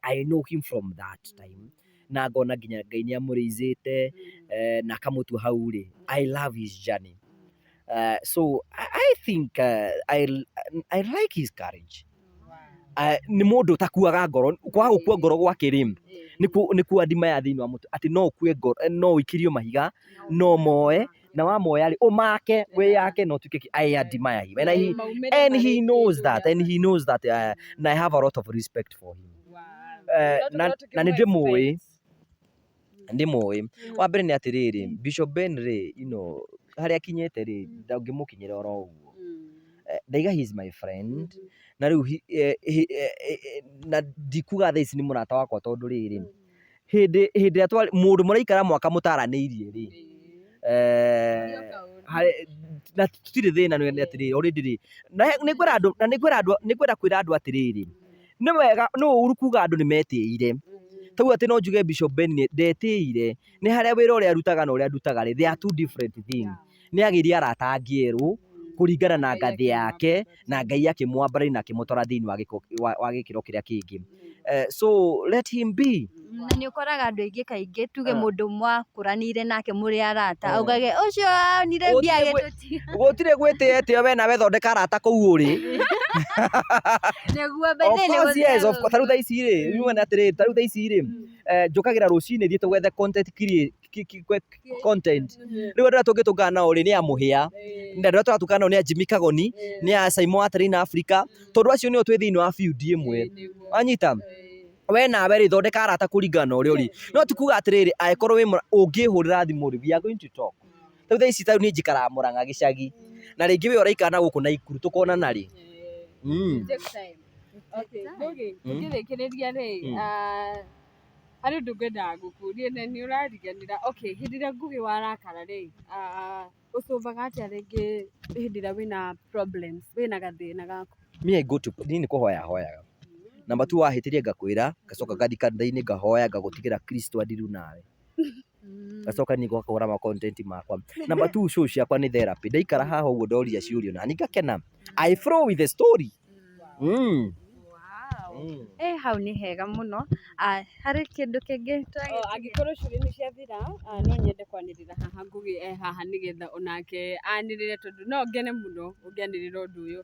I know him from that time na ngona nginya Ngai nĩ amũrĩizĩte na akamũtua hau rĩ. I love his journey. So I think I like his courage. Nĩ mũndũ ũtakuaga ngoro. Kwaga gũkua ngoro gwake rĩ, nĩkuo admire thĩinĩ wa mũtwe, atĩ no ũkue ngoro, no ũikĩrio mahiga, no moe, na wamoya rĩ, ũmake wĩyake na ũtuĩke. I admire him and he knows that, and he knows that and I have a lot of respect for him. Na nĩ ndĩmũĩ, ndĩmũĩ. Wa mbere nĩ atĩrĩrĩ, Bishop Ben rĩ, harĩa akinyĩte rĩ, ndũngĩmũkinyĩra oro ũguo. Ndaiga he is my friend na rĩu na ndikuga thaa ici nĩ mũrata wakwa, tondũ rĩrĩ, hĩndĩ ĩrĩa twarĩ mũndũ mũraikara mwaka mũtaranĩirie rĩ, na tũtirĩ thĩna. Nĩ atĩrĩrĩ, already rĩ, na nĩ ngwĩra andũ, na nĩ ngwenda kwĩra andũ atĩrĩrĩ, nĩ wega, nĩ ũru kuga andũ nĩ metĩĩire. Tauga atĩ no njuge Bishop Ben ndetĩĩire, nĩ harĩa wĩra ũrĩa arutaga na ũrĩa ndutaga rĩ, they are two different things. Nĩ agĩire arata angĩ erũ kũringana na ngathĩ yake, na Ngai akĩmwambararia na akĩmũtwara thĩinĩ wa gĩko wa gĩkĩro kĩrĩa kĩngĩ. So let him be. Na nĩ ũkoraga andũ aingĩ kaingĩ, tuge mũndũ mwakũranĩire nake mũrĩ arata, augage ũcio onire mbia agĩtũtiga. Gũtirĩ gwĩtĩĩa tĩo, we nawe thondeka arata kũu ũrĩ. Nĩguo, by the Of way, course, yes, of course. Tarĩu thaa ici rĩ, rĩu nĩ atĩrĩrĩ, tarĩu thaa ici rĩ, njũkagĩra rũcinĩ thiĩ tũgethe content, create content. Rĩu andũ arĩa tũngĩtũngana nao rĩ, nĩ a Mũhĩa, na andũ arĩa tũratũngana nao nĩ a Jimmy Kagoni, nĩ a Simon wa Train Africa, tondũ acio nĩo twĩ thĩinĩ wa field ĩmwe. Wanyita? We nawe rĩ, thondeka arata kũringana na ũrĩa ũrĩ. No ti kuga atĩrĩrĩ, angĩkorwo wĩ ũngĩhũrĩra thimũ rĩ, we are going to talk. Rĩu thaa ici, tarĩu niĩ njikaraga Mũrang'a gĩcagi, na rĩngĩ we ũraikara na gũkũ Naikuru, tũkonana rĩ? Okay, Ngugi, tũkĩrĩkĩrĩria rĩ, harĩ ũndũ ngwendaga gũkũria na nĩ ũrariganĩra. Okay, hĩndĩ ĩrĩa Ngugi warakara rĩ, ũcũvaga atĩa rĩngĩ hĩndĩ ĩrĩa wĩna problems, wĩna gathĩna gaku? Me, I go to, niĩ nĩ kũhoya hoyaga. Number two, wahĩtĩria ngakwĩra, ngacoka ngathiĩ kanitha-inĩ ngahoya, ngagũtigĩra Kristo andiru nawe. Ngacoka niĩ ngakũra ma content makwa. Number two, show ciakwa nĩ therapy. Ndaikara haha ũguo ndoria ciũrio na niĩ ngakena. I flow with the story. Wow. Eh, hau nĩ hega mũno. Ah, harĩ kĩndũ kĩngĩ Oh, angĩkorwo ciũria nĩ ciathira, no nyende kwanĩrĩra haha Ngugi e haha nĩgetha onake anĩrĩre, tondũ no ngene mũno ũngĩanĩrĩra ũndũ ũyũ.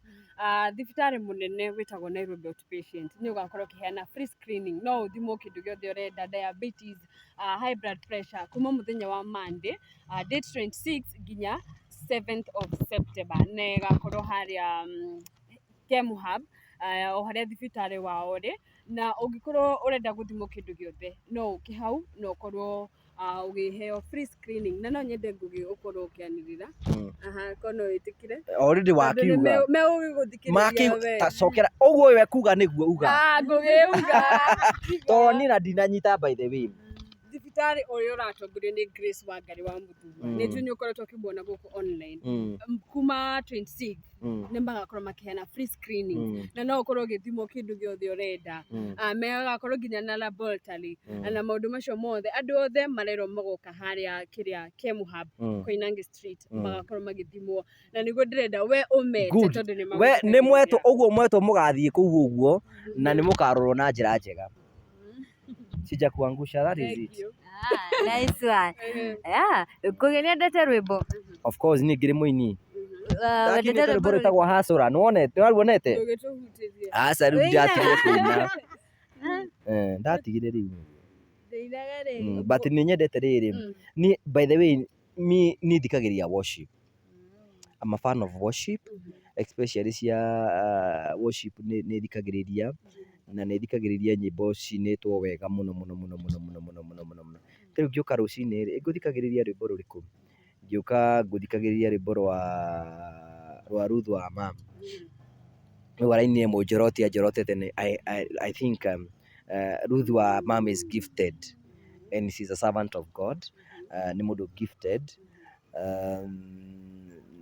Thibitarĩ mũnene wĩtagwo Nairobi Outpatient nĩ ũgakorwo ũkĩheana free screening, no ũthimwo kĩndũ gĩothe ũrenda, diabetes, high blood pressure, kuma mũthenya wa Monday, date 26 nginya 7th of September, na ĩgakorwo harĩa Kemuhub, o harĩa thibitarĩ wao ũrĩ. Na ũngĩkorwo ũrenda gũthimwo kĩndũ gĩothe, no ũke hau na ũkorwo ũgĩheo free screening. Na no nyende Ngugi ũkorwo ũkĩanĩrĩra. Aha, korwo no wĩtĩkĩre. Already Tondũ nĩ wakiuga. Megũgĩgũthikĩrĩria we. Ta cokera ũguo we kuga nĩguo uga. Ah, Ngugi uga. Tondũ niĩ na ndinanyita, by the way. Thibitarĩ ũrĩa ũratongorio nĩ Grace Wangari wa Mũthurwa, nĩ njũĩ nĩ ũkoretwo ũkĩmuona gũkũ online. Kuma 26 nĩ magakorwo makĩheana free screening na no ũkorwo ũgĩthimwo kĩndũ gĩothe ũrenda. Magakorwo nginya na laboratory na maũndũ macio mothe. Andũ othe marerwo magoka harĩa kĩrĩa Kemuhub, Koinange Street, magakorwo magĩthimwo, na nĩguo ndĩrenda we ũmete Good. tondũ nĩ We nĩ mwetwo magũthikagĩrĩria. Ũguo mwetwo, mũgathiĩ kũu ũguo na nĩ mũkarorwo na njĩra njega. Sija kuangusha, that is Thank it. you. Ah, nice one. Yeah, Ngugi nĩ endete rwĩmbo. Of course, niĩ ngĩrĩ mũini. Ah, wendete Ndakinĩte rwĩmbo rwĩmbo rũrĩkũ? rwĩtagwo Hasũra, nĩwonete? Nĩwaruonete? Ndũgĩtũhutĩrie. Aca, rĩu ndatigire kũina. Eh, ndatigire rĩu. Ndĩinaga rĩ. But nĩ nyendete rĩrĩ. Ni by the way, mi niĩ thikagĩrĩria worship. I'm a fan of worship, especially cia worship nĩ thikagĩrĩria, na nĩ thikagĩrĩria nyĩmbo cinĩtwo wega mũno mũno mũno mũno mũno mũno mũno mũno mũno. Ta rĩu ngĩũka rũcinĩ rĩ, ngũthikagĩrĩria rwĩmbo rũrĩkũ? Ngĩũka ngũthikagĩrĩria rwĩmbo rwa Ruth wa Mam. Rĩu arainire mũnjoroti anjorotete nĩ I think Ruth wa Mam is gifted and she's a servant of God. Nĩ mũndũ gifted.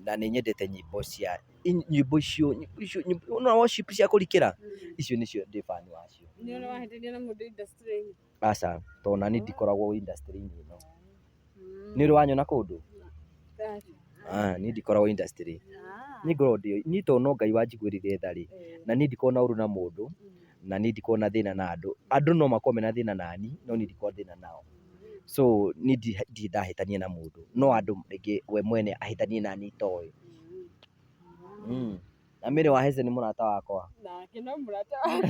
Na nĩ nyendete nyĩmbo cia nyĩmbo icio, nyĩmbo icio, no worship cia kũrikĩra, icio nĩcio ndĩ fan wacio. Nĩ ũrĩ wahĩtania na mũndũ industry-inĩ? Aca, tondũ nani ndikoragwo industry-inĩ ĩno. Nĩ ũrĩ wanyona kũndũ? Ah, niĩ ndikoragwo industry. Niĩ ngoragwo ndĩ, niĩ tondũ no Ngai wanjiguĩrĩire tha rĩ, na niĩ ndikoragwo na ũru na mũndũ, na niĩ ndikoragwo na thĩna na andũ. Andũ no makorwo mena thĩna nani, no niĩ ndikoragwo na thĩna nao. So niĩ ndirĩ ndahĩtania na mũndũ, no andũ rĩngĩ we mwene ahĩtanie nani itoĩ. Na Mary wa Hesse nĩ mũrata wakwa. Nake no mũrata waku.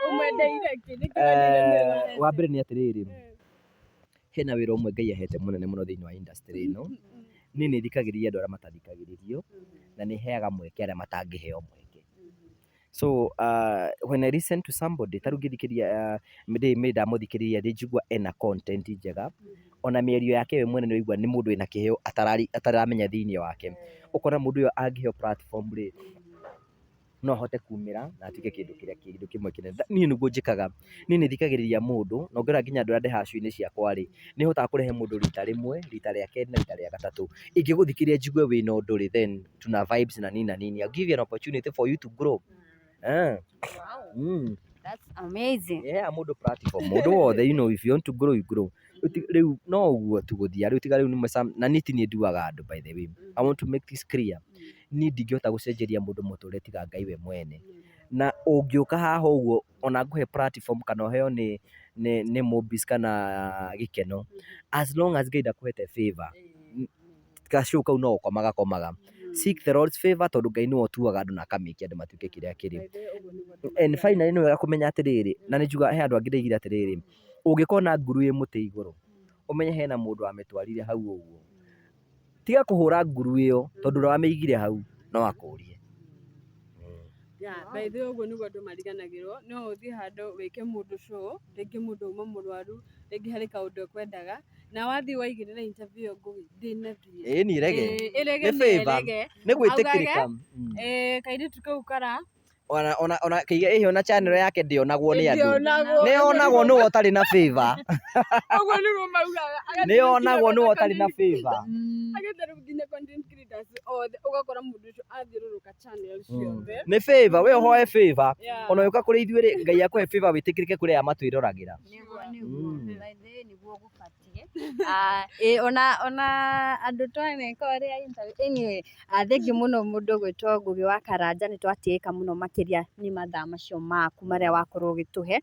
Ũmwendeire kĩ? Nĩkĩ wendeire Mary wa Hesse? Wa mbere nĩ atĩrĩrĩ, hena wĩra ũmwe Ngai ahete mũnene mũno thĩinĩ wa industry ĩno. Niĩ nĩ thikagĩrĩria andũ arĩa matathikagĩrĩrio, na nĩ heaga mweke arĩa matangĩheo mweke. So when I listen to somebody, ta rĩu ngĩthikĩrĩria Mary ndamũthikĩrĩria nĩ njigua ena content njega, ona mĩario yake we mwene nĩ ũraigua nĩ mũndũ wĩna kĩheo ataramenya thĩinĩ wake. Ũkona mũndũ ũyũ angĩheo platform rĩ, no ahote kumĩra na atuĩke kĩndũ kĩrĩa kĩndũ kĩmwe kĩnene. Niĩ nĩguo njĩkaga, niĩ nĩ thikagĩrĩria mũndũ na ũngĩrora nginya andũ arĩa ndehaga show-inĩ ciakwa rĩ, nĩ hotaga kũrehe mũndũ rita rĩmwe, rita rĩa kerĩ na rita rĩa gatatũ. Ingĩgũthikĩrĩria njigue wĩna ũndũ rĩ, then tuna vibes na nini na nini. I'll give you an opportunity for you to grow. Wow. That's amazing. Yeah, mũndũ platform, mũndũ wothe, you know, if you want to grow, you grow. Rĩu no ũguo tu gũthiĩ, rĩu tiga rĩu nĩ na niĩ ti niĩ nduaga andũ, by the way. I want to make this clear. Niĩ ndingĩhota gũcenjeria mũndũ mũtũrĩre tiga Ngai we mwene. Na ũngĩũka haha ũguo ona ngũhe platform kana ũheo nĩ Mobis kana Gĩkeno, as long as Ngai ndakũhete favor, ka show kau no gũkoma gakomaga. Seek the Lord's favor, tondũ Ngai nĩwe ũtuaga andũ na akamĩkia andũ matuĩke kĩrĩa kĩrĩ. And finally nĩ wega kũmenya atĩrĩrĩ, na nĩ njugaga he andũ angĩ ndaigire atĩrĩrĩ, ũngĩkona nguru ĩ mũtĩ igũrũ, ũmenye hena mũndũ wamĩtwarire hau ũguo. Tiga kũhũra nguru ĩyo, tondũ ũrĩa wamĩigire hau no akũrie. Yeah, by the way ũguo nĩguo andũ mariganagĩrwo. No ũthiĩ handũ wĩke mũndũ show, rĩngĩ mũndũ auma mũrwaru, rĩngĩ harĩ kaũndũ ekwendaga, na wathiĩ waigĩrĩra interview ĩyo Ngũgĩ ndĩnathiĩ. Ĩĩ ni rege. Ĩrege. Nĩ Nĩ favor. ĩrege. Nĩ gwĩtĩkĩrĩka. Kairĩtu kau kara Ona kĩiga ĩhĩ ona channel yake ndĩonagwo nĩ andũ. Ndĩonagwo. Nĩ yonagwo nĩwe ũtarĩ na favor. Ũguo nĩguo maugaga. Nĩ yonagwo nĩwe ũtarĩ na favor. Agetha rĩu nginya content creators othe ũgakora mũndũ ũcio athiũrũrũka channel ciothe. Nĩ favor, we ũhoe favor. Yeah. Ona ũka kũrĩ ithuĩ rĩ, Ngai akũhe favor wĩtĩkĩrĩke kũrĩ aya matwĩroragĩra. Nĩguo nĩguo. By the way nĩguo gũbatiĩ. Ĩ, ona andũ twaneka ũrĩa interview. Anyway, thengiũ mũno mũndũ ũgwĩtwo Ngũgĩ wa Karanja, nĩ twatĩĩka mũno makĩria nĩ mathaa macio maku marĩa wakorwo ũgĩtũhe.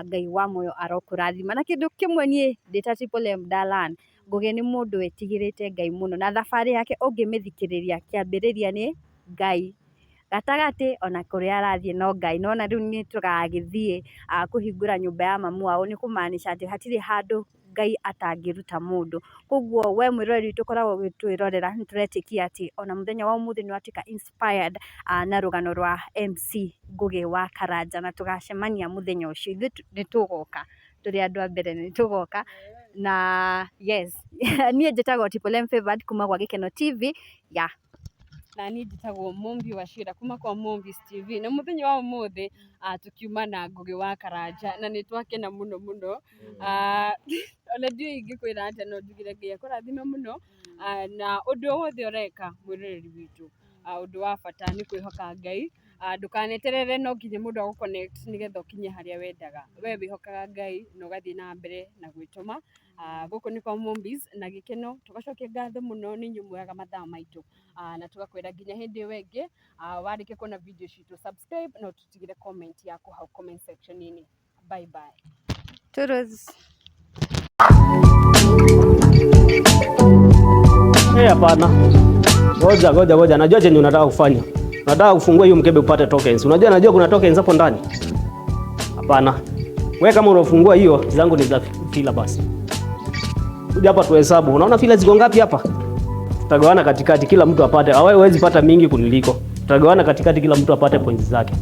Ngai wa muoyo arokũrathima. Na kĩndũ kĩmwe niĩ ndĩ ta Triple M Dalan, Ngũgĩ nĩ mũndũ wĩtigĩrĩte Ngai mũno, na thabarĩ yake ũngĩmĩthikĩrĩria kĩambĩrĩria nĩ Ngai, gatagatĩ ona kũrĩa arathiĩ no Ngai. Nona rĩu nĩ tũgagĩthiĩ kũhingũra nyũmba ya mamu wao, nĩ kũmaanisha atĩ hatirĩ handũ Ngai atangĩruta mũndũ. Koguo we mwĩroreri witũ ũkoragwo ũgĩtwĩrorera, nĩ tũretĩkia atĩ ona mũthenya wa ũmũthĩ nĩ watuĩka inspired na rũgano rwa MC Ngũgĩ wa Karanja, na tũgacemania mũthenya ũcio. Ithuĩ nĩ tũgoka tũrĩ andũ a mbere, nĩ tũgoka na yes. Niĩ njĩtagwo Triple M Favored kuma gwa Gĩkeno TV ya Na niĩ njĩtagwo Mumbi wa Cira kuma kwa Mumbis TV, na mũthenya wa ũmũthĩ tũkiuma na Ngũgĩ wa Karanja na nĩ twakena mũno mũno. Ona ndiũĩ ingĩkwĩra atĩa, no njugire Ngai akũrathime mũno, na ũndũ o wothe ũreka mwĩroreri witũ, ũndũ wa bata nĩ kwĩhoka Ngai. Ndũkaneterere no nginya mũndũ agũ connect nĩgetha ũkinye harĩa wendaga. We wĩhokaga Ngai na ũgathiĩ na mbere na gwĩtũma. Gũkũ nĩ kwa Mumbis na Gĩkeno, tũgacokia ngatho mũno nĩ inyuĩ muoyaga mathaa maitũ, na tũgakwĩra nginya hĩndĩ ĩyo ĩngĩ. Warĩkia kuona video citũ, subscribe na ũtũtigĩre comment yaku hau comment section-inĩ. Bye bye. Toodles. Eh, hapana. Ngoja ngoja ngoja, najua chenye unataka kufanya. Unataka kufungua hiyo mkebe upate tokens. Unajua najua kuna tokens hapo ndani. Hapana. Wewe kama unafungua hiyo, zangu ni za fila basi. Kuja hapa tuhesabu. Unaona fila ziko ngapi hapa? Tutagawana katikati kila mtu apate. Wewe huwezi pata mingi kuniliko. Tutagawana katikati kila mtu apate points zake.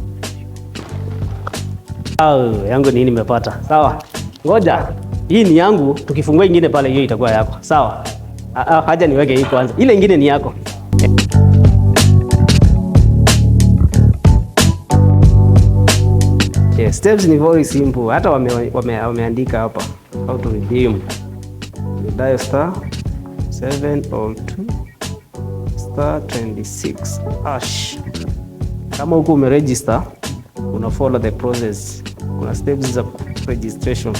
Au, yangu nini nimepata? Sawa. Ngoja. Hii ni yangu, tukifungua ingine pale hiyo itakuwa yako. Sawa. Haja niweke hii kwanza. Ile ingine ni yako. Yeah, steps ni very simple. Hata wameandika hapa how to redeem. You dial star 702 star 26 hash. Kama huko umeregister, una follow the process. Kuna steps za registration.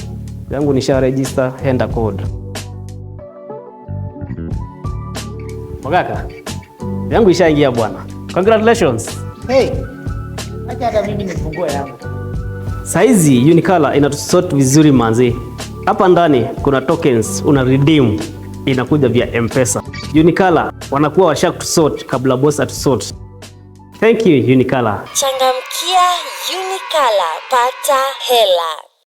Yangu nisha register, enter code. Mogaka, yangu ishaingia bwana. Congratulations. Hey, acha hata mimi nifungue yangu. Saizi Unicolor inatusort vizuri manzi. Hapa ndani kuna tokens una redeem inakuja via M-Pesa. Unicolor wanakuwa washakutusort kabla boss atusort. Thank you Unicolor. Changamkia Unicolor, pata hela.